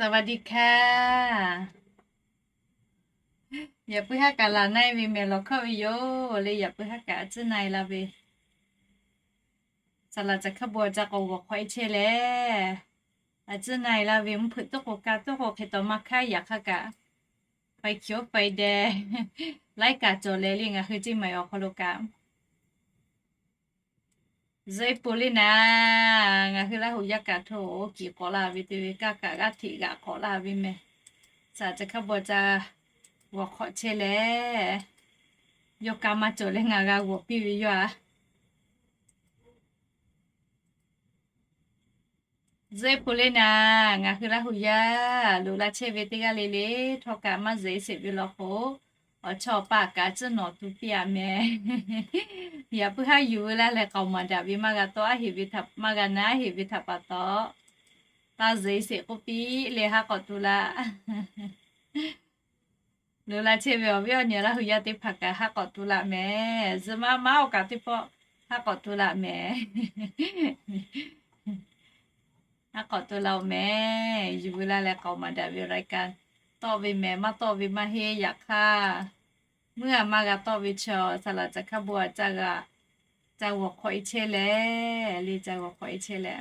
สวัสดีค่ะ Yaꞈ puiˉ haˉ kaꞈ laˬ na-e ve mehˬ lawˬ hkawˇ ve yoˬ le. Yaꞈ puiˉ haˉ kaꞈ a ciˉ na-e la ve, saˍ laꞈ caˬ hkaˇ bon ca k'awꞈ g'awˬ hk'awꞈ-e chehˇ leh, a ciˉ na-e la ve mvuhˇ hpeuꞈ tuˉ k'o ka tuˉ k'o hk'e taw maˇ hkaˉ yaꞈ hk'aˇ kaꞈ, fai hkiˬ-oˬ fai deh, laiˉ kaꞈ cawˬ leh le ngaˬ hui ceˇ maˬ awˬ hk'aw lo kaꞈ zuhꞈ-e peuˬ le naˍ. Ngaˬ hui Laˇ huˍ yaˇ kaꞈ hto kiˬ k'awꞈ la ve te ve kaˇ kaꞈ g'aˇ hteꞈ g'aꞈ k'awꞈ la ve mehˬ. Saˍ laꞈ caˬ hkaˇ bon ca g'awˬ hk'awꞈ chehˇ leh, yawˇ kaꞈ maˇ cawˬ leh ngaˬ g'a g'awˬ piˇ ve yoˬ a. Zuhꞈ-e peuˬ le naˍ. Ngaˬ hui Laˇ huˍ yaˇ loꞈ la chehˇ ve teˇ g'aˇ le le htawˇ kaꞈ maˇ zuhꞈ-e sheˍ ve law k'o, awˬ chawˇ awˬ paˆ kaꞈ tcuhˉ nawˍ tu piˇ-a mehˬ. Yaꞈ puiˉ haˉ yuˬ ve laˇ leh k'aoˍ maˍ daꞈ ve maˇ g'a tawˆ aˉ heꞈ ve htaꞈ maˇ g'a na aˉ heꞈ ve htaꞈ pa taw, taˇ zuhꞈ-e sheˍ k'oˆ piˇ le haˉ k'awꞈ tu laˇ. Loꞈ la chehˇ ve awˬ viˉ awˬ nyi Laˇ huˍ yaˇ teˇ hpaˍ kaꞈ haˉ k'awꞈ tu laˇ mehˬ. Zuhꞈ maˇ maˇ awˬ kaꞈ teˇ pawˆ haˉ k'awꞈ tu laˇ mehˬ. Haˉ k'awꞈ tu laˇ-oˬ mehˬ. Yuˬ ve laˇ leh k'aoˍ maˍ daꞈ ve รายการ tawˆ ve mehˬ. Maˇ tawˆ ve maˇ heˆ. Yaꞈ hk'aˇ, meuˇ a maˇ g'a tawˆ ve chaw, saˍ laꞈ caˬ hkaˇ bon a ca g'a, ca g'awˬ hk'awꞈ-e chehˇ leh, le ca g'awˬ hk'awꞈ-e chehˇ leh,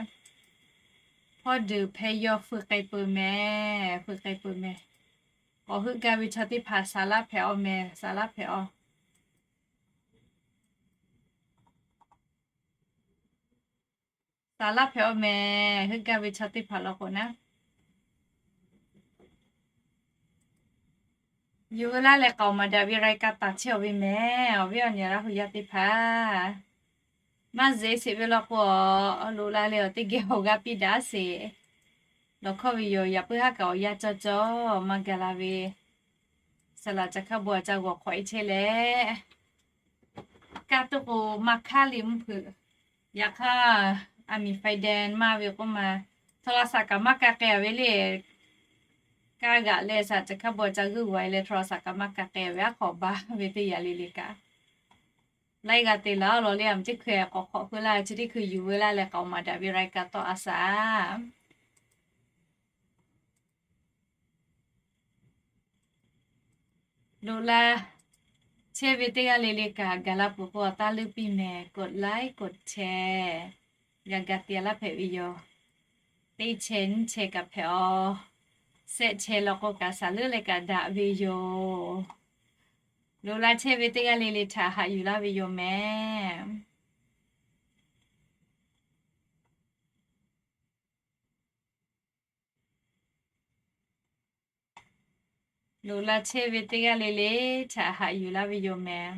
hpawˇ deuˬ hpehˇ yawˇ hpui k'ai peuˬ mehˬ, hpui k'ai peuˬ mehˬ. K'awꞈ heuˆ gaˇ ve chaw teˇ hpaˍ saˍ laˇ hpehꞈ-aw mehˬ, saˍ laˇ hpehꞈ-aw. Saˍ laˇ hpehꞈ-aw mehˬ, heuˆ gaˇ ve chaw teˇ hpaˍ law k'o naˉ. Yuˬ ve laˇ leh k'aoˍ maˍ daꞈ ve รายการ taˍ chehˇ-aw ve mehˬ. Awˬ viˉ awˬ nyi Laˇ huˍ yaˇ teˇ hpaˍ, maˇ zuhꞈ-e sheˍ ve law k'o, loꞈ la leh awˬ teˇ geh awˬ g'aˇ piˇ daꞈ sheˍ. Lawˬ hkawˇ ve yoˬ. Yaꞈ puiˉ haˉ kaꞈ awˬ yanˇ cawˇ cawˇ maˇ gaˬ la ve, saˍ laꞈ caˬ hkaˇ bon a ca g'awˬ hk'awꞈ-e chehˇ leh, kaˇ tuˉ k'o maˇ hkaˉ le mvuhˇ hpeuꞈ. Yaꞈ hk'aˇ, aˬ miˍ faiˇ deh maˇ ve k'oˆ ma, โทรศัพท์ kaꞈ maˇ ka k'ai-a ve le. Kaˇ g'aꞈ leh saˍ laꞈ caˬ hkaˇ bon a ca g'uiˇ g'awˬ-e leh โทรศัพท์ kaꞈ maˇ ka k'ai ve aˉ hk'awꞈ ba ve teˇ yanˇ le le kaꞈ, laiˉ g'aˇ te laˬ-aˬ law le. Aˬ miˍ teˇ hkui k'awꞈ hk'awꞈ hpeuˆ laˇ ve chi teˇ hkui yuˬ ve laˇ leh k'aoˍ maˍ daꞈ ve รายการ tawˆ a shaˍ. Loꞈ la chehˇ ve teˇ g'aˇ le le kaꞈ gaˬ la peuˬ k'o awˬ taˇ leuˆ piˇ mehˬ. กดไลค์ กดแชร์ g'a ga te laˇ hpehꞈ ve yoˬ. Teˇ chehˇ nyiˇ chehˇ kaꞈ hpehꞈ-aw. Shehˆ chehˇ law k'o kaꞈ saˍ leuˉ leh kaꞈ daꞈ ve yoˬ. Loꞈ la chehˇ ve teˇ g'aˇ le le htaꞈ haꞈ yuˬ laˇ ve yoˬ mehˬ. Loꞈ la chehˇ ve teˇ g'aˇ le le htaꞈ haꞈ yuˬ laˇ ve yoˬ mehˬ.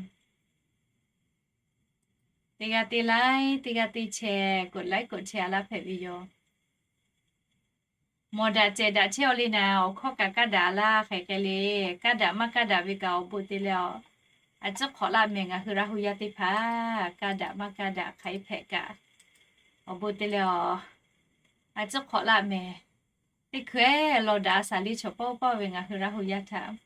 Teˇ g'aˇ teˇ ไลค์ teˇ g'aˇ teˇ แชร์ กดไลค์ กดแชร์ a laˇ hpehꞈ ve yoˬ. Mawˬ daꞈ cehˬ daꞈ chehˇ-aw le naˍ. Awˬ hkawˇ kaꞈ kaˇ daꞈ laˇ hk'aˬ hk'e le. Kaˇ daꞈ maˇ kaˇ daꞈ ve kaꞈ awˬ bon te leh a, a ciˉ hk'awꞈ laˇ mehˬ. Ngaˬ hui Laˇ huˍ yaˇ teˇ hpaˍ kaˇ daꞈ maˇ kaˇ daꞈ hk'aˬ hk'e hpehꞈ kaꞈ, awˬ bon te leh a, a ciˉ hk'awꞈ laˇ mehˬ. Teˇ hkui law daꞈ a shaˍ le chaw pawˆ pawˆ ve ngaˬ hui Laˇ huˍ yaˇ htaꞈ,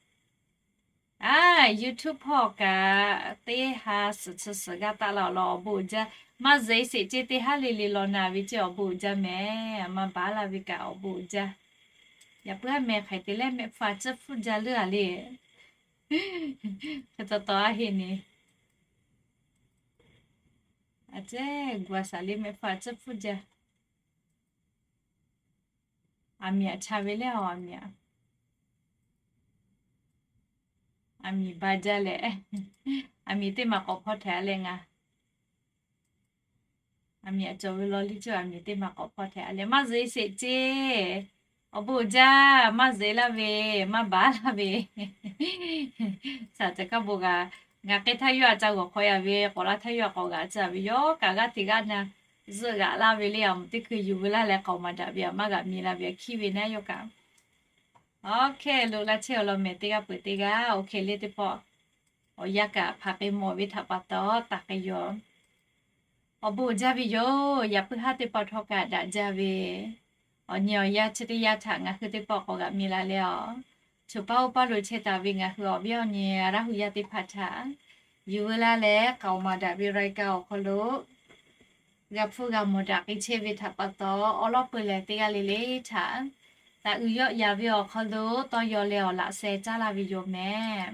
a, YouTube hpawˇ kaꞈ teˇ ha suhˍ chi suhˍ g'aˇ taˆ la awˬ lawn awˬ bon uiˍ jaˇ. Maˇ zuhꞈ-e sheˍ ceˇ. Teˇ haˉ le le law na ve ceˇ awˬ bon uiˍ jaˇ mehˬ. Maˇ baˬ laˇ ve kaꞈ awˬ bon uiˍ jaˇ. Yaꞈ puiˉ haˉ mehˬ hk'aˬ hk'e te leh mehˆ hpfuhˇ a ciˉ hpfuhˇ jaˇ leuˉ-a le. Hk'e taw taw a heˆ ne. A ceh gu a shaˍ le mehˆ hpfuhˇ a ciˉ hpfuhˇ jaˇ. Aˬ miˍ aꞈ cha ve leh a, aˬ miˍ aꞈ, aˬ miˍ ba jaˇ leh, aˬ miˍ teˇ maˬ k'awꞈ hpawˇ htehꞈ-a leh ngaˬ, aˬ miˍ aꞈ cawˬ ve law liˇ ceuˬ aˬ miˍ teˇ maˬ k'awꞈ hpawˇ htehꞈ-a leh maˇ zuhꞈ-e sheˍ ceˇ. Awˬ bon uiˍ jaˇ. Maˇ zuhꞈ-e laˇ ve, maˇ baˬ laˇ ve, shaˍ caˬ kaˇ bon kaꞈ, ngaˬ k'ai htaˇ yawˇ a ca g'awˬ hk'awꞈ-a ve, k'awꞈ la htaˇ yawˇ a k'awꞈ g'aꞈ tcuh-a ve, yawˇ kaꞈ g'aˇ hteꞈ g'aˇ na zuhˆ g'aꞈ laˇ ve le. Aˬ mvuhˇ teˇ hkui yuˬ ve laˇ leh k'aoˍ maˍ daꞈ ve aˬ maˇ g'aꞈ mi la ve aˬ hkiˇ ve naˉ yawˇ kaꞈ. Awˬ hk'e loꞈ la chehˇ awˬ lawn mehˬ teˇ g'aˇ peuˬ teˇ g'aˇ. Awˬ hk'e le teˇ pawˆ awˬ yanˇ kaꞈ hpaˍ k'ai mawˬ ve htaꞈ pa taw taˍ k'ai yoˬ. Awˬ bon uiˍ jaˇ ve yoˬ. Yaꞈ puiˉ haˉ teˇ pawˆ htawˇ kaꞈ daꞈ jaˇ ve, awˬ nyi awˬ yanˇ chi teˇ yanˇ htaꞈ ngaˬ hui teˇ pawˆ k'awꞈ g'aꞈ mi la leh a, choˬ paˇ oˇ paˇ lo chehˇ taˍ ve ngaˬ hui awˬ viˉ awˬ nyi Laˇ huˍ yaˇ teˇ hpaˍ htaꞈ yuˬ ve laˇ leh k'aoˍ maˍ daꞈ ve รายการ awˬ hk'aw lo g'a hpfuhˇ g'a mawˬ daꞈ k'ai chehˇ ve htaꞈ pa taw, awˉ lawˉ peu leh teˇ g'aˇ le le htaꞈ taꞈ uiˍ yawˆ yaˍ ve awˬ hk'aw lo tawˇ yaw leh awˬ laꞈ sheh caˉ laˇ ve yoˬ mehˍ.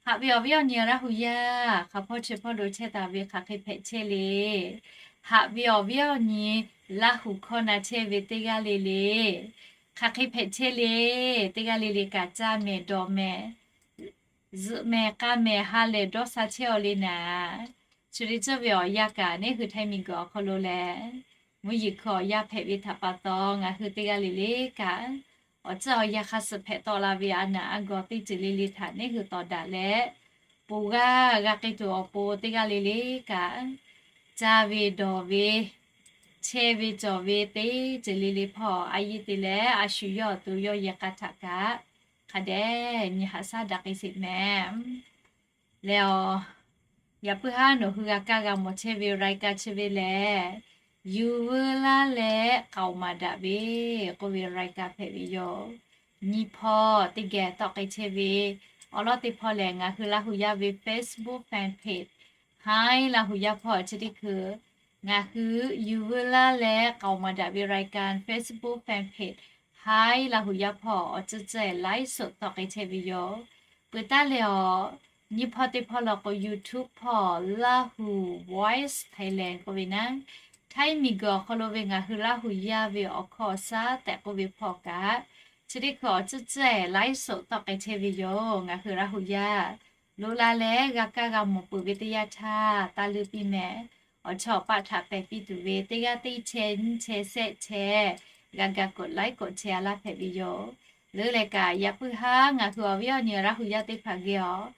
Haꞈ ve awˬ viˉ awˬ nyi Laˇ hu yaˇ, hk'aˬ hpawˇ chi hpawˇ lo chehˇ taˍ ve hk'aˬ hk'e hpehꞈ chehˇ le. Haꞈ ve awˬ viˉ awˬ nyi Laˇ hu hkawˇ na chehˇ ve teˇ g'aˇ le le, hk'aˬ hk'e hpehꞈ chehˇ le. Teˇ g'aˇ le le kaꞈ caˇ mehˍ dawˬ mehˍ, zuhꞈ mehˍ k'a mehˍ ha lehˬ dawˇ sha chehˇ aw le naˍ. Chi teˇ ceuˬ ve awˬ yanˇ kaꞈ neˇ hui Htaiˇ miˬguiˬ awˬ hk'aw lo lehˬ, mvuhˇ yeˬ hkui awˬ yanˇ hpehꞈ ve htaꞈ pa taw, ngaˬ hui teˇ g'aˇ le le kaꞈ, awˬ ceuˬ awˬ yanˇ hk'a suhˍ hpehꞈ tawˆ la ve a naˍ a gawˬ teˇ ceuˬ le le htaꞈ neˇ hui tawˍ daꞈ leh, ponˬ g'aˇ g'a k'ai tuˬ awˬ pon teˇ g'aˇ le le kaꞈ, caˇ ve dawˬ ve, chehˇ ve cawˬ ve teˇ ceuˬ le le hpawˇ a yehˇ te leh a shu yawˇ awˬ to yawˇ yehˬ k'a htaꞈ kaꞈ hk'a dehꞈ nyi haꞈ shaˉ daꞈ k'ai sheˍ mehˍ. Leh awˬ, yaꞈ puiˉ haˉ nawˬ hui g'a kaˇ g'a mawˬ chehˇ ve รายการ chi ve lehˬ, Yuˬ veu laˇ leh k'aoˍ maˍ daꞈ ve k'oˆ ve รายการ hpehꞈ ve yoˬ. Nyi hpawˇ teˇ geh tawˆ k'ai chehˇ ve awˬ lawn teˇ hpawˇ lehˬ, ngaˬ hui Laˇ hu yaˇ ve Facebook fan page Hi Laˇ hu yaˇ hpawˇ chi teˇ hkui, ngaˬ hui Yuˬ veu laˇ leh k'aoˍ maˍ daꞈ ve รายการ Facebook fan page Hi Laˇ hu yaˇ hpawˇ awˬ ceuˬ ceuˬ ไลฟ์สด tawˆ k'ai chehˇ ve yoˬ. Peuˬ taˉ leh awˬ, nyi hpawˇ teˇ hpawˇ law k'o YouTube hpawˇ Laˇ hu Voice Thailand k'oˆ ve naˉ, Htaiˇ miˬguiˬ awˬ hk'aw lo ve ngaˬ hui Laˇ hu yaˇ ve awˬ hkawˇ shaˉ tehꞈ k'oˆ ve hpawˇ kaꞈ, chi teˇ hkui awˬ ceuˬ ceuˬ ไลฟ์สด tawˆ k'ai chehˇ ve yoˬ. Ngaˬ hui Laˇ hu yaˇ loꞈ la leh g'a kaˇ g'a mawˬ peuˬ ve teˇ yanˇ htaˇ, taˇ leuˇ piˇ mehˍ. Awˬ chawˇ paˆ htaꞈ pehˬ piˇ tuˬ ve teˇ g'aˇ teˇ chehˇ nyiˇ chehˇ shehˆ chehˇ g'a ga กดไลค์ กดแชร์ laˇ hpehꞈ ve yoˬ. Leuˉ leh kaꞈ yaꞈ puiˉ haˉ ngaˬ hui awˬ viˉ awˬ nyi Laˇ hu yaˇ teˇ hpaˍ geh awˬ,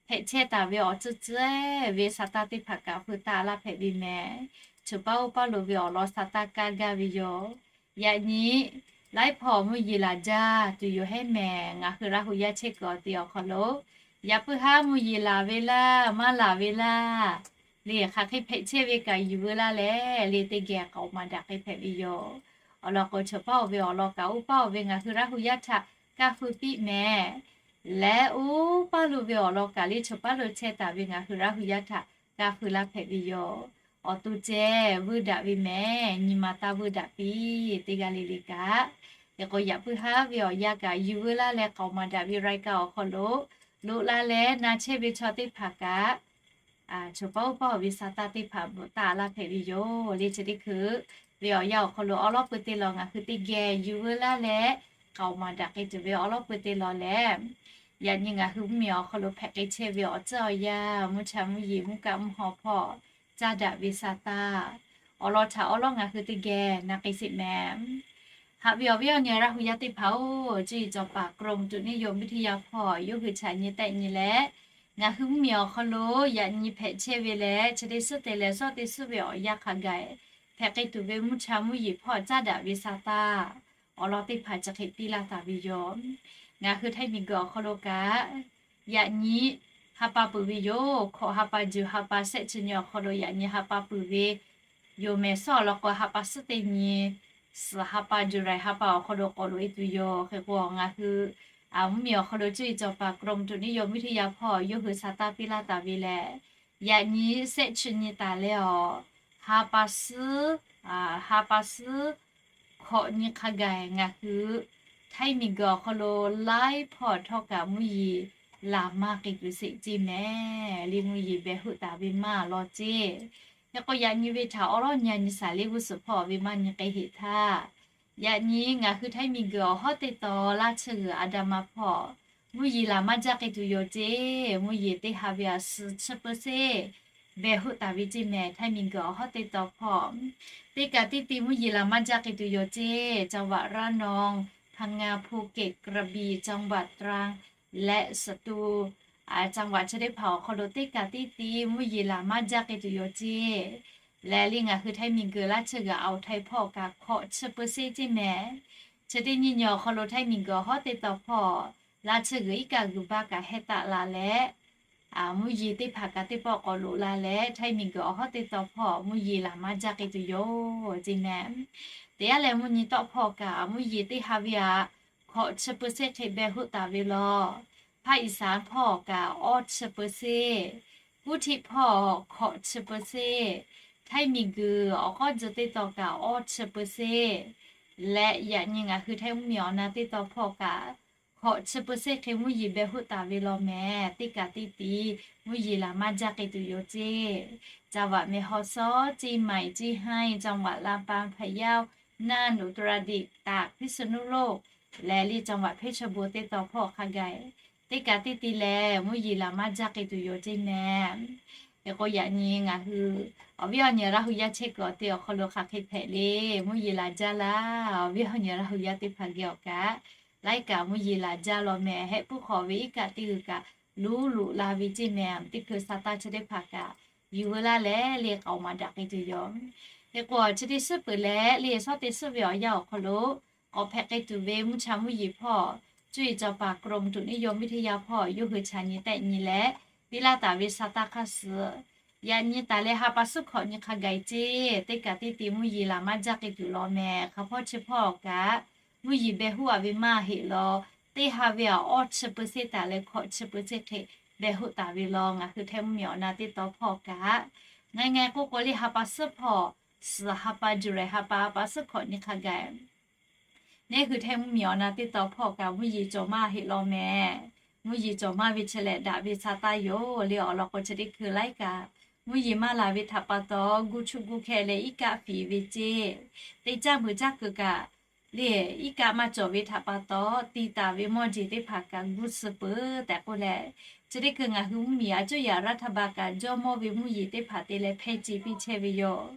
hpehꞈ chehˇ taˍ ve awˬ ceuˬ ceuˬ ve sa taˇ teˇ hpaˍ kaꞈ pu taˆ laˇ hpehꞈ ve mehˍ. Choˬ paˉ oˇ paˇ lo ve awˬ lawn sa taˇ kaˇ gaˇ ve yoˬ. Yaꞈ nyi laiˉ hpawˇ mvuhˇ yeˬ laˬ jaˇ tuˬ yoˬ hehˉ mehˍ. Ngaˬ hui Laˇ hu yaˇ chehˇ kuiˬ awˬ te awˬ hk'aw lo, yaꞈ puiˉ haˉ mvuhˇ yeˬ laˬ ve laˇ maˇ laˬ ve laˇ, le hk'aˬ hk'e hpehꞈ chehˇ ve kaꞈ Yuˬ veu laˇ leh le teˇ geh k'aoˍ maˍ daꞈ k'ai hpehꞈ ve yoˬ. Awˬ lawn k'o, choˬ paˉ oˇ ve awˬ lawn kaꞈ oˇ paˇ oˇ ve ngaˬ hui Laˇ hu yaˇ htaꞈ kaˇ feu piˇ mehˍ. Leh oˇ paˇ lo ve awˬ lawn kaꞈ le choˬ paˉ lo chehˇ taˍ ve ngaˬ hui Laˇ hu yaˇ htaꞈ kaˇ feu laˇ hpehꞈ ve yoˬ. Awˬ to ceh vuiˇ daꞈ ve mehˍ. Nyi ma taˇ vuiˇ daꞈ piˇ teˇ g'aˇ le le kaꞈ. Hk'e k'o, yaꞈ puiˉ haˉ ve awˬ yanˇ kaꞈ Yuˬ veu laˇ leh k'aoˍ maˍ daꞈ ve รายการ awˬ hk'aw lo loꞈ la leh na chehˇ ve chaw teˇ hpaˍ kaꞈ, choˬ paˉ oˇ paˇ oˬ ve sa taˇ teˇ hpaˍ bvuhꞈ taˆ laˇ hpehꞈ ve yoˬ. Le chi teˇ hkui ve awˬ yanˇ awˬ hk'aw lo awˉ lawˉ peu te lawˬ ngaˬ hui teˇ geh Yuˬ veu laˇ leh k'aoˍ maˍ daꞈ k'ai tuˬ ve awˉ lawˉ peu te lawˬ lehˬ, yaꞈ nyi ngaˬ hui mvuhˇmiˬ awˬ hk'aw lo hpehꞈ k'ai chehˇ ve awˬ ceuˬ awˬ yanˇ, mvuhˇ cha mvuhˇ yeˬ mvuhˇ kaˆ mvuhˇ haw hpawˇ caˇ daꞈ ve sa taˇ, awˬ lawn htaꞈ awˉ lawˉ ngaˬ hui teˇ geh na k'ai sheˍ mehˍ. Haꞈ ve awˬ viˉ awˬ nyi Laˇ hu yaˇ teˇ hpaˍ-oˬ, cuˇ yiˍ cawˬ paˍ กรมอุตุนิยมวิทยา hpawˇ yawˇ hui htaꞈ nyi tehˆ nyi leh, ngaˬ hui mvuhˇmiˬ awˬ hk'aw lo yaꞈ nyi hpehꞈ chehˇ ve leh chi teˇ suhˉ te leh suhˉ te suhˉ ve awˬ yanˇ hk'a gaˬ hpehꞈ k'ai tuˬ ve mvuhˇ cha mvuhˇ yeˬ hpawˇ caˇ daꞈ ve sa taˇ, awˬ lawn teˇ hpaˍ chi hk'e piˇ laˇ taˍ ve yoˬ. Ngaˬ hui Htaiˇ miˬguiˬ awˬ hk'aw lo kaꞈ, yaꞈ nyi ha pa peuˬ ve yoˬ. Hkawꞈ ha pa juˬ ha pa shehˆ chi nyi awˬ hk'aw lo yaꞈ nyi ha pa peuˬ ve yoˬ mehˍ. Suhˉ awˬ lawn k'o, ha pa suhˉ teˇ nyi, suhˍ ha pa juˬ raiˬ ha pa awˬ hk'aw lo k'awꞈ loꞈ e tuˬ yoˬ. Hk'e k'o, ngaˬ hui mvuhˇmiˬ awˬ hk'aw lo cuˇ yiˍ cawˬ paˍ กรมอุตุนิยมวิทยา hpawˇ yawˇ hui sa taˇ piˇ laˇ taˍ ve leh, yaꞈ nyi shehˆ chi nyi taˍ leh awˬ, ha pa suhˉ, ha pa suhˉ hkawꞈ nyi hk'a gaˬ ngaˬ hui Htaiˇ miˬguiˬ awˬ hk'aw lo laiˉ hpawˇ htawˇ kaꞈ mvuhˇ yeˬ laˬ maˇ k'ai tuˬ sheˍ ceˇ mehˍ. Le mvuhˇ yeˬ beh hoˆ taˍ ve maˇ law ceˇ. Hk'e k'o, yaꞈ nyi ve htaꞈ awˉ lawˉ nyi a nyi shaˍ le g'uˇ suhˍ hpawˇ ve maˇ nyi k'ai heˆ htaˇ, yaꞈ nyi ngaˬ hui Htaiˇ miˬguiˬ awˬ hawˉ teˇ taw laˇ tsuhˇ g'uiˬ a da ma hpawˇ mvuhˇ yeˬ laˬ maˇ jaˇ k'ai tuˬ yoˬ ceˇ. Mvuhˇ yeˬ teˇ ha ve a suh chi เปอร์เซ็นต์ beh hoˆ taˍ ve ceˇ mehˍ. Htaiˇ miˬguiˬ awˬ hawˉ teˇ taw hpawˇ teˇ kaꞈ teˇ ti mvuhˇ yeˬ laˬ maˇ jaˇ k'ai tuˬ yoˬ ceˇ. จังหวัดระนอง พังงา ภูเก็ต กระบี่ จังหวัดตรัง และสตูล จังหวัด chi teˇ hpaˍ awˬ hk'aw lo teˇ kaꞈ teˇ ti mvuhˇ yeˬ laˬ maˇ jaˇ k'ai tuˬ yoˬ ceˇ. Leh le ngaˬ hui Htaiˇ miˬguiˬ laˇ tsuhˇ g'uiˬ a oˬ htaiˍ hpawˇ kaꞈ hkawꞈ chi เปอร์เซ็นต์ ceˇ mehˍ. Chi teˇ nyi nyi awˬ hk'aw lo Htaiˇ miˬguiˬ awˬ hawˉ teˇ taw hpawˇ laˇ tsuhˇ g'uiˬ iˉ kaˆ g'uiˬ baˇ kaꞈ heh taˆ la leh, mvuhˇ yeˬ teˇ hpaˍ kaꞈ teˇ pawˆ k'awꞈ loꞈ la leh, Htaiˇ miˬguiˬ awˬ hawˉ teˇ taw hpawˇ mvuhˇ yeˬ laˬ maˇ jaˇ k'ai tuˬ yoˬ ceˇ mehˍ. Teˇ yanˇ leh mvuhˇ nyi tawˆ hpawˇ kaꞈ mvuhˇ yeˬ teˇ ha ve a hkawꞈ chi เปอร์เซ็นต์ hk'e beh hoˆ taˍ ve law. ภาคอีสาน hpawˇ kaꞈ awˇ chi เปอร์เซ็นต์, Kuˇ htiˆ hpawˇ hkawꞈ chi เปอร์เซ็นต์, Htaiˇ miˬguiˬ awˬ k'awˇ tcuh teˇ taw kaꞈ awˇ chi เปอร์เซ็นต์ leh yaꞈ nyi ngaˬ hui Htaiˇ mvuhˇmiˬ awˬ na teˇ taw hpawˇ kaꞈ hkawꞈ chi เปอร์เซ็นต์ hk'e mvuhˇ yeˬ beh hoˆ taˍ ve law mehˍ. Teˇ kaꞈ teˇ ti mvuhˇ yeˬ laˬ maˇ jaˇ k'ai tuˬ yoˬ ceˇ. จังหวัดแม่ฮ่องสอน เชียงใหม่ เชียงราย จังหวัดลำปาง พะเยา น่าน อุตรดิตถ์ ตาก พิษณุโลก leh จังหวัดเพชรบูรณ์ teˇ taw hpawˇ hk'a gaˬ teˇ kaꞈ teˇ ti lehˬ mvuhˇ yeˬ laˬ maˇ jaˇ k'ai tuˬ yoˬ ceˇ mehˍ. Hk'e k'o yaꞈ nyi ngaˬ hui awˬ viˉ awˬ nyi Laˇ hu yaˇ chehˇ kuiˬ awˬ te awˬ hk'aw lo hk'aˬ hk'e hpehꞈ le, mvuhˇ yeˬ laˬ jaˇ laˇ. Awˬ viˉ awˬ nyi Laˇ hu yaˇ teˇ hpaˍ geh awˬ kaꞈ laiˉ kaꞈ mvuhˇ yeˬ laˬ jaˇ law mehˍ. Heh puiˉ hk'awꞈ ve iˉ kaˆ teˇ g'uiˬ kaꞈ luˉ luꞈ la ve ceˇ mehˍ. Teˇ hkui sa taˇ chi teˇ hpaˍ kaꞈ yuˬ veu laˇ leh le k'aoˍ maˍ daꞈ k'ai tuˬ yoˬ. Hk'e k'o chi teˇ suhˉ peuˬ leh le shawˉ teˇ suhˉ ve awˬ yanˇ awˬ hk'aw lo k'awꞈ hpehꞈ k'ai tuˬ ve mvuhˇ cha mvuhˇ yeˬ hpawˇ 中医教育与土木工程 hpawˇ yawˇ hui chaꞈ nyi tehˆ nyi leh piˇ laˇ taˍ ve sa taˇ hk'aˇ suh yaꞈ nyi taˍ leh ha pa suhˉ hkawꞈ nyi hk'a gaˬ ceˇ. Teˇ kaꞈ teˇ ti mvuhˇ yeˬ laˬ maˇ jaˇ k'ai tuˬ law mehˍ. Hk'a hpawˇ chi hpawˇ kaꞈ mvuhˇ yeˬ beh hoˆ a ve maˇ heˆ law. Teˇ ha ve awˬ awˇ chi เปอร์เซ็นต์ taˍ leh hkawꞈ chi เปอร์เซ็นต์ hk'e beh hoˆ taˍ ve law. Ngaˬ hui Htaiˇ mvuhˇmiˬ awˬ na teˇ taw hpawˇ kaꞈ ngaˬ ngaˬ k'oˆ k'o le ha pa suhˉ hpawˇ suhˍ ha pa July ha pa ha pa suhˉ hkawꞈ nyi hk'a gaˬ neˇ hui Htaiˇ mvuhˇmiˬ awˬ na teˇ taw hpawˇ kaꞈ mvuhˇ yeˬ cawˬ maˇ heˆ law mehˍ. Mvuhˇ yeˬ cawˬ maˇ ve chi lehˬ daꞈ ve sa taˇ yoˬ le. Awˬ lawn k'o chi teˇ hkui laiˉ kaꞈ mvuhˇ yeˬ maˇ laˬ ve htaꞈ pa taw gu chuˇ gu hkeh leh iˉ kaˆ fiˍ ve ceˇ. Teˇ caˇ meuꞈ caˇ kuiˬ kaꞈ le iˉ kaˆ maˇ cawˬ ve htaꞈ pa taw ti taˍ ve mawˇ jeˬ teˇ hpaˍ kaꞈ gu suh peuˬ tehꞈ k'oˆ leh, chi teˇ hkui ngaˬ hui mvuhˇmiˬ a cuˇ yaꞈ raˇ htaˇ ba kaꞈ jawˇ mawˇ ve mvuhˇ yeˬ teˇ hpaˍ te leh hpehˇ ce piˇ chehˇ ve yoˬ.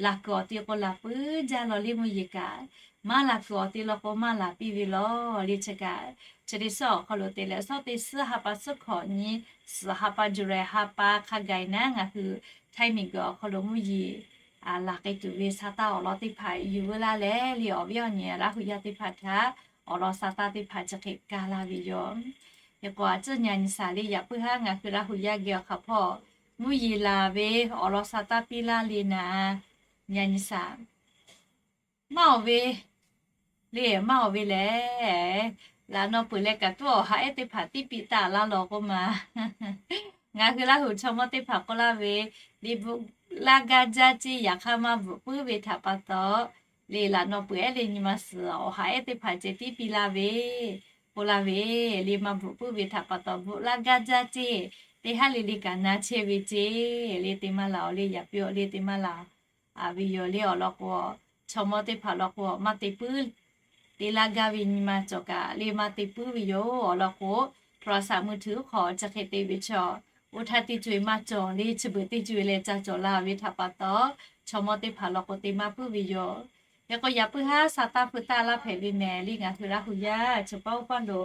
Laˬ kuiˬ awˬ ti k'o laˬ puiˉ jaˇ law le mvuhˇ yeˬ kaꞈ, maˇ laˬ kuiˬ awˬ ti law k'o maˇ laˬ piˇ ve law le. Chi kaꞈ chi teˇ suhˉ awˬ hk'aw lo te leh shawˉ teˇ suhˉ ha pa suhˉ hkawꞈ nyi suhˍ ha pa July ha pa hk'a gaˬ naˉ ngaˬ hui Htaiˇ miˬ guiˬ awˬ hk'aw lo mvuhˇ yeˬ laˬ k'ai tuˬ ve sa taˇ awˬ lawn teˇ hpaˍ yuˬ veu laˇ leh le awˬ viˉ awˬ nyi Laˇ hu yaˇ teˇ hpaˍ htaꞈ awˬ lawn sa taˇ teˇ hpaˍ chi hk'e ka laˇ ve yoˬ. Hk'e k'o a cuˇ nyi nyi saˍ le yaꞈ puiˉ haˉ ngaˬ hui Laˇ hu yaˇ geh awˬ hk'aˬ hpawˇ mvuhˇ yeˬ laˬ ve awˬ lawn sa taˇ piˇ laˇ le naˍ. Nyi nyi saˍ maˇ awˬ ve le maˇ awˬ ve lehˬ, laꞈ naw peuˬ leh kaꞈ tuˉ awˬ ha ehˉ teˇ hpaˍ tiˉ piˇ taˍ laˇ law k'oˆ ma. Ngaˬ hui Laˇ hu chaw mawˇ teˇ hpaˍ k'oˆ laˇ ve, le bvuhꞈ laˇ gaˇ jaˇ ceˇ. Yaꞈ hk'aˇ maˇ bvuhꞈ puiˉ ve htaꞈ pa taw le laꞈ naw peuˬ ehˉ le nyi ma suhˍ awˬ ha ehˉ teˇ hpaˍ ceh tiˉ piˇ laˇ ve k'oˆ laˇ ve, le maˇ bvuhꞈ puiˉ ve htaꞈ pa taw bvuhꞈ laˇ gaˇ jaˇ ceˇ. Teˇ haˉ le le kaꞈ na chehˇ ve ceˇ. Le te maˇ laˬ awˬ le yaꞈ piˇ awˬ le te maˇ laˬ a ve yoˬ le. Awˬ lawn k'o chaw mawˇ teˇ hpaˍ law k'o maˇ te puiˉ te laˇ gaˇ ve nyi ma cawˬ kaꞈ le maˇ te puiˉ ve yoˬ. Awˬ lawn k'o โทรศัพท์มือถือ hk'aw chi hk'e te ve chaw, oˇ htaˇ teˇ co e maˇ cawˬ le chi beuꞈ teˇ co e leh ca cawˬ la ve htaꞈ pa taw, chaw mawˇ teˇ hpaˍ law k'o te maˇ puiˉ ve yoˬ. Hk'e k'o yaꞈ puiˉ haˉ sa taˇ hpu taˇ laˇ hpehꞈ ve mehˍ le. Ngaˬ hui Laˇ hu yaˇ chi paˉ oˇ paˉ lo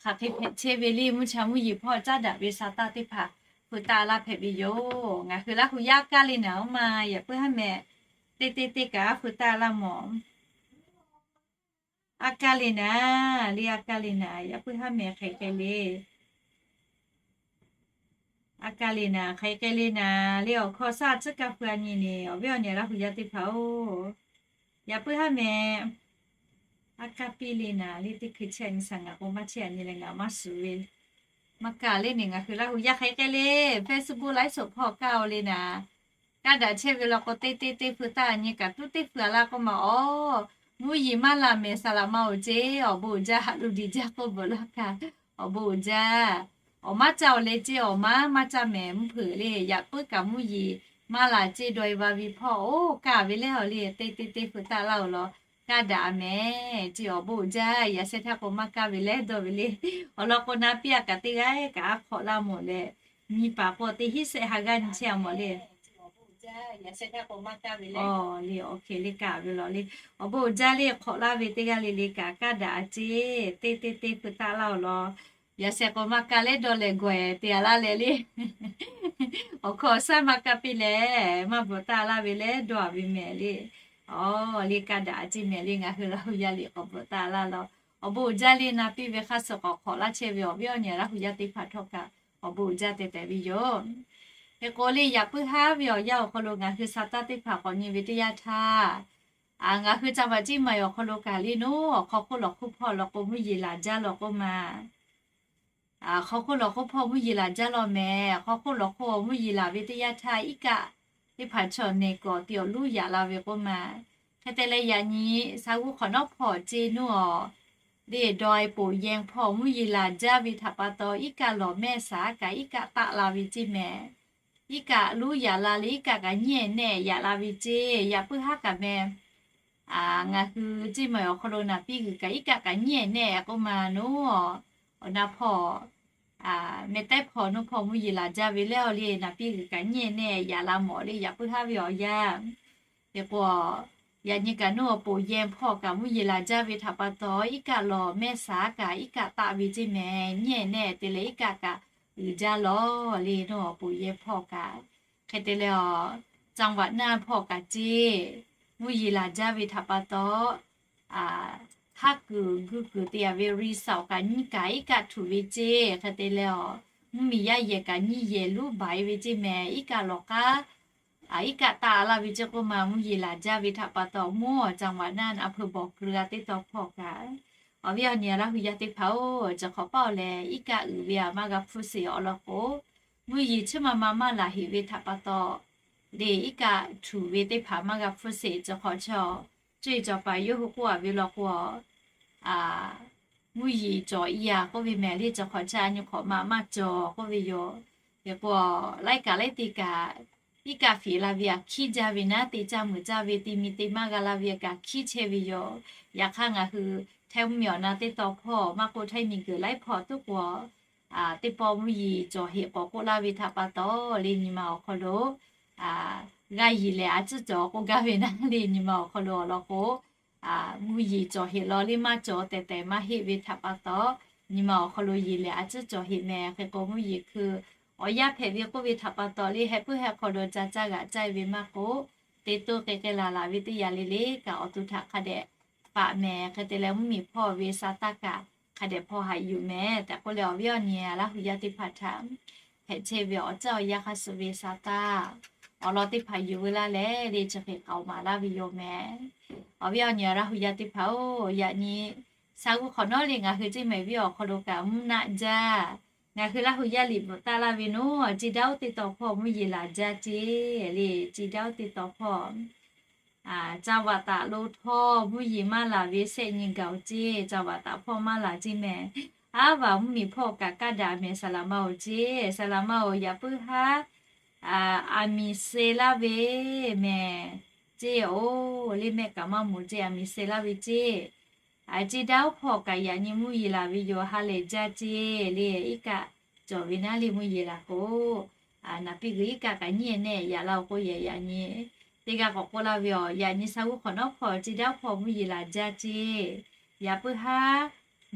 hk'aˬ hk'e hpehꞈ chehˇ ve le mvuhˇ cha mvuhˇ yeˬ hpawˇ caˉ daꞈ ve sa taˇ teˇ hpaˍ hpu taˇ laˇ hpehꞈ ve yoˬ. Ngaˬ hui Laˇ hu yaˇ aˉ kaˇ le naˍ oˇ ma yaꞈ puiˉ haˉ mehˍ. Teˇ teˇ teˇ kaꞈ hpu taˇ laˇ mawˬ. Aˉ kaˇ le naˍ, le aˉ kaˇ le naˍ, yaꞈ puiˉ haˉ mehˍ hk'aˬ hk'e le. Aˉ kaˇ le naˍ, hk'aˬ hk'e le naˍ, le awˬ hkawˇ shaˉ tcuhˉ kaˇ pu a nyi le, awˬ viˉ awˬ nyi Laˇ hu yaˇ teˇ hpaˍ oˬ, yaꞈ puiˉ haˉ mehˍ. Aˉ kaˇ piˇ le naˍ, le teˇ hkui chehˇ a nyi saˍ ngaˬ k'o maˇ chehˇ a nyi leh ngaˬ maˇ suˍ ve. Maˇ kaˇ le naˍ, ngaˬ hui Laˇ hu yaˇ hk'aˬ hk'e le, Facebook live show hpawˇ kaˇ oˬ le naˍ. Kaˇ daꞈ chehˇ ve law k'o teˇ teˇ teˇ hpu taˇ a nyi kaꞈ tuˉ teˇ hpu a laˇ k'oˆ ma awˬ, mvuhˇ yeˬ maˇ laˬ mehˍ saˍ laꞈ ma oˬ ceˇ. Awˬ bon uiˍ jaˇ, haꞈ lo diˬ jaˇ k'oˆ bvuhꞈ laˇ kaꞈ awˬ bon uiˍ jaˇ. Awˬ maˇ caˇ oˬ le ceˇ, awˬ maˇ maˇ caˇ mehˍ mvuhˇ hpeuꞈ le. Yaꞈ puiˉ kaꞈ mvuhˇ yeˬ maˇ laˬ ceˇ dawˇ e va ve hpawˇ oˬ kaˇ ve lehˬ awˬ le teˇ teˇ teˇ hpu taˇ laˇ oˬ law, kaˇ daꞈ a mehˍ ceˇ. Awˬ bon uiˍ jaˇ, yaꞈ sheh htaˇ k'o maˇ kaˇ ve lehˬ dawˇ ve le. Awˬ lawn k'o na piˇ a kaꞈ teˇ g'aˇ kaꞈ a hk'awꞈ laˇ mawˬ leh, nyi paˍ k'o teˇ hinˉ shehˆ ha g'aˇ nyi chehˇ a mawˬ le. Awˬ le, awˬ hk'e le kaˇ ve law le. Awˬ bon uiˍ jaˇ le, hk'awꞈ laˇ ve teˇ g'aˇ le le kaꞈ kaˇ daꞈ a ceˇ. Teˇ teˇ teˇ hpu taˇ laˇ oˬ law, yaꞈ sheh k'o maˇ kaˇ lehˬ dawˇ leh gawˬ ehˍ te a laˇ leh le. Awˬ hkawˇ awˬ shaˉ maˇ kaˇ piˇ leh maˇ bvuhꞈ taˇ laˇ ve lehˬ dawˇ a ve mehˍ le. Awˬ le, kaˇ daꞈ a ceˇ mehˍ le. Ngaˬ hui Laˇ hu yaˇ liꞈ k'awꞈ bvuhꞈ taˇ laˇ law. Awˬ bon uiˍ jaˇ le, na piˇ ve hk'aˇ suh k'awꞈ hk'awꞈ laˇ chehˇ ve awˬ viˉ awˬ nyi Laˇ hu yaˇ teˇ hpaˍ htawˇ kaꞈ awˬ bon uiˍ jaˇ tehꞈ tehꞈ ve yoˬ. Hk'e k'o le yaꞈ puiˉ haˉ ve awˬ yanˇ awˬ hk'aw lo ngaˬ hui sa taˇ teˇ hpaˍ k'awꞈ nyi ve teˇ yanˇ htaˇ, ngaˬ hui ca vaꞈ ciˇ maˍ awˬ hk'aw lo kaꞈ le naˉ, awˬ hk'aw hk'oˆ lawˬ hk'oˆ hpawˇ law k'o mvuhˇ yeˬ laˬ jaˇ law k'oˆ ma. Awˬ hk'aw hk'oˆ lawˬ hk'oˆ hpawˇ mvuhˇ yeˬ laˬ jaˇ law mehˍ. Awˬ hk'aw hk'oˆ lawˬ hk'oˆ mvuhˇ yeˬ laˬ ve teˇ yanˇ htaˇ iˉ kaˆ teˇ hpaˍ chaw nehˬ kawꞈ te awˬ luˉ yaꞈ la ve k'oˆ ma. Hk'e te leh yaꞈ nyi sa g'uˇ hk'awꞈ nawˉ hpawˇ ce nuˇ awˬ, le dawˇ e poˍ yehˬ hpawˇ mvuhˇ yeˬ laˬ jaˇ ve htaꞈ pa taw, iˉ kaˆ lawˬ mehˆ shaˍ kaꞈ iˉ kaˆ taˆ la ve ceˇ mehˍ. Iˉ kaˆ luˉ yaꞈ la le iˉ kaˆ kaꞈ nyiˉ e nehˆ yaꞈ la ve ceˇ. Yaꞈ puiˉ haˉ kaꞈ meh, ngaˬ hui ceˇ mehˍ awˬ hk'aw lo naˍ piˇ g'uiˬ kaꞈ iˉ kaˆ kaꞈ nyiˉ e nehˆ k'oˆ ma nuˇ awˬ, awˬ na hpawˇ meh tehˉ hpawˇ nuˇ hpawˇ mvuhˇ yeˬ laˬ jaˇ ve leh awˬ le naˍ piˇ g'uiˬ kaꞈ nyiˉ e nehˆ yaꞈ la mawˬ le yaꞈ puiˉ haˉ ve awˬ yanˇ. Hk'e k'o, yaꞈ nyi kaꞈ nuˇ awˬ poˍ yehˬ hpawˇ kaꞈ mvuhˇ yeˬ laˬ jaˇ ve htaꞈ pa taw, iˉ kaˆ lawˬ mehˆ shaˍ kaꞈ iˉ kaˆ taˆ ve ceˇ mehˍ. Nyiˉ e nehˆ te leh iˉ kaˆ kaꞈ uiˍ jaˇ lawˬ le nuˇ awˬ poˍ yehˬ hpawˇ kaꞈ. Hk'e te leh awˬ, จังหวัดน่าน hpawˇ kaꞈ ceˇ mvuhˇ yeˬ laˬ jaˇ ve htaꞈ pa taw, haˉ kuiˬ gu kuiˬ te yaꞈ ve รีสอร์ท kaꞈ nyiˇ kaꞈ iˉ kaˆ htuꞈ ve ceˇ. Hk'e te leh awˬ, mvuhˇmiˬ yaˇ yehˬ kaꞈ nyiˇ yehˬ luˉ baˬ e ve ceˇ mehˍ. Iˉ kaˆ lawˬ k'aˉ iˉ kaˆ taˆ laˇ ve ceˇ k'oˆ ma mvuhˇ yeˬ laˬ jaˇ ve htaꞈ pa taw, mvuhˇ awˬ จังหวัดน่าน อำเภอบ่อเกลือ teˇ taw hpawˇ kaꞈ, awˬ viˉ awˬ nyi Laˇ hu yaˇ teˇ hpaˍ-oˬ, chi hk'awꞈ paˆ awˬ lehˬ iˉ kaˆ uiˍ ve aꞈ maˇ g'a hpfuhˇ sheˍ awˬ lawn k'o, mvuhˇ yeˬ chiˇ ma ma maˇ laˬ heꞈ ve htaꞈ pa taw, le iˉ kaˆ htuꞈ ve teˇ hpaˍ maˇ g'a hpfuhˇ sheˍ. Chi hk'awꞈ chaw, cuˇ yiˍ cawˬ paˍ yawˇ hui k'oˆ a ve law k'o, mvuhˇ yeˬ cawˬ i a k'oˆ ve mehˍ le. Chi hk'awꞈ chaw a nyi hk'awꞈ ma maˇ cawˬ k'oˆ ve yoˬ. Hk'e k'o, laiˉ kaꞈ laiˉ te kaꞈ iˉ kaˆ feꞈ la ve aꞈ hkiˉ jaˇ ve naˉ, te caˇ muiˬ caˇ ve, te mi te maˇ g'a la ve kaꞈ hkiˉ chehˇ ve yoˬ. Yaꞈ hk'aˇ ngaˬ hui Htaiˇ mvuhˇmiˬ awˬ na teˇ taw hpawˇ maˇ k'oˆ, Htaiˇ miˬguiˬ laiˉ hpawˇ tuˉ k'o, teˇ pawˆ mvuhˇ yeˬ cawˬ heꞈ k'awꞈ k'oˆ laˇ ve htaꞈ pa taw le nyi ma awˬ hk'aw lo g'a yeˬ lehˬ a ciˉ cawˬ k'oˆ gaˇ ve naˉ le nyi ma awˬ hk'aw lo awˬ lawn k'o, mvuhˇ yeˬ cawˬ heꞈ law le maˇ cawˬ tehˬ tehˬ maˇ heˆ ve htaꞈ pa taw, nyi ma awˬ hk'aw lo yeˬ lehˬ a ciˉ cawˬ heꞈ mehˍ. Hk'e k'o mvuhˇ yeˬ hkui awˬ yanˇ hpehꞈ ve k'oˆ ve htaꞈ pa taw le heh puiˉ heh hk'aw lo ca caˇ g'aꞈ caˇ ve maˇ k'oˆ, te toˇ k'e k'e laˬ laˬ ve teˇ yanˇ le le kaꞈ awˬ to htaꞈ hk'a dehꞈ paˍ mehˍ. Hk'e te leh mvuhˇmiˬ hpawˇ ve sa taˇ kaꞈ hk'a dehꞈ hpawˇ haꞈ yuˬ mehˍ tehꞈ k'oˆ leh awˬ viˉ awˬ nyi Laˇ hu yaˇ teˇ hpaˍ htaꞈ hpehꞈ chehˇ ve awˬ caˇ awˬ yanˇ hk'a shuˍ ve sa taˇ awˬ lawn teˇ hpaˍ yuˬ veu laˇ leh le chi hk'e k'aoˍ maˍ laˇ ve yoˬ mehˍ. Awˬ viˉ awˬ nyi Laˇ hu yaˇ teˇ hpaˍ-oˬ, yaꞈ nyi sa g'uˇ hk'awꞈ nawˉ le ngaˬ hui ceˇ mehˍ viˉ awˬ hk'aw lo kaꞈ mvuhˇ naˆ jaˇ. Ngaˬ hui Laˇ hu yaˇ liꞈ bvuhꞈ taˆ laˇ ve naˉ, Ceˇ daˇ oˉ teˇ taw hpawˇ mvuhˇ yeˬ laˬ jaˇ ceˇ le. Ceˇ daˇ oˉ teˇ taw hpawˇ จังหวัดตาก lo htawˇ mvuhˇ yeˬ maˇ laˬ ve sehˆ nyi gaˬ-oˬ ceˇ. จังหวัดตาก hpawˇ maˇ laˬ ceˇ mehˍ. Aˉ vaˬ mvuhˇmiˬ hpawˇ kaꞈ kaˇ daꞈ mehˍ saˍ laˍ ma-oˬ ceˇ. Saˍ laˍ ma-oˬ yaꞈ puiˉ haˉ aˬ miˍ se laˇ ve mehˍ ceˇ-oˬ le mehˆ kaꞈ maˇ moˍ ceˇ aˬ miˍ se laˇ ve ceˇ. Ceˇ daˇ oˉ hpawˇ kaꞈ yaꞈ nyi mvuhˇ yeˬ laˬ ve yoˬ ha lehˬ jaˇ ceˇ le iˉ kaˆ cawˬ ve naˉ le mvuhˇ yeˬ laˬ k'o, naˍ piˇ g'uiˬ iˉ kaˆ kaꞈ nyiˉ e nehˆ yaꞈ la-oˬ k'oˆ yehˬ yaꞈ nyi teˇ g'aˇ k'awꞈ k'oˆ laˇ ve awˬ yaꞈ nyi sa g'uˇ hk'awꞈ nawˉ hpawˇ Ceˇ daˇ oˉ hpawˇ mvuhˇ yeˬ laˬ jaˇ ceˇ. Yaꞈ puiˉ haˉ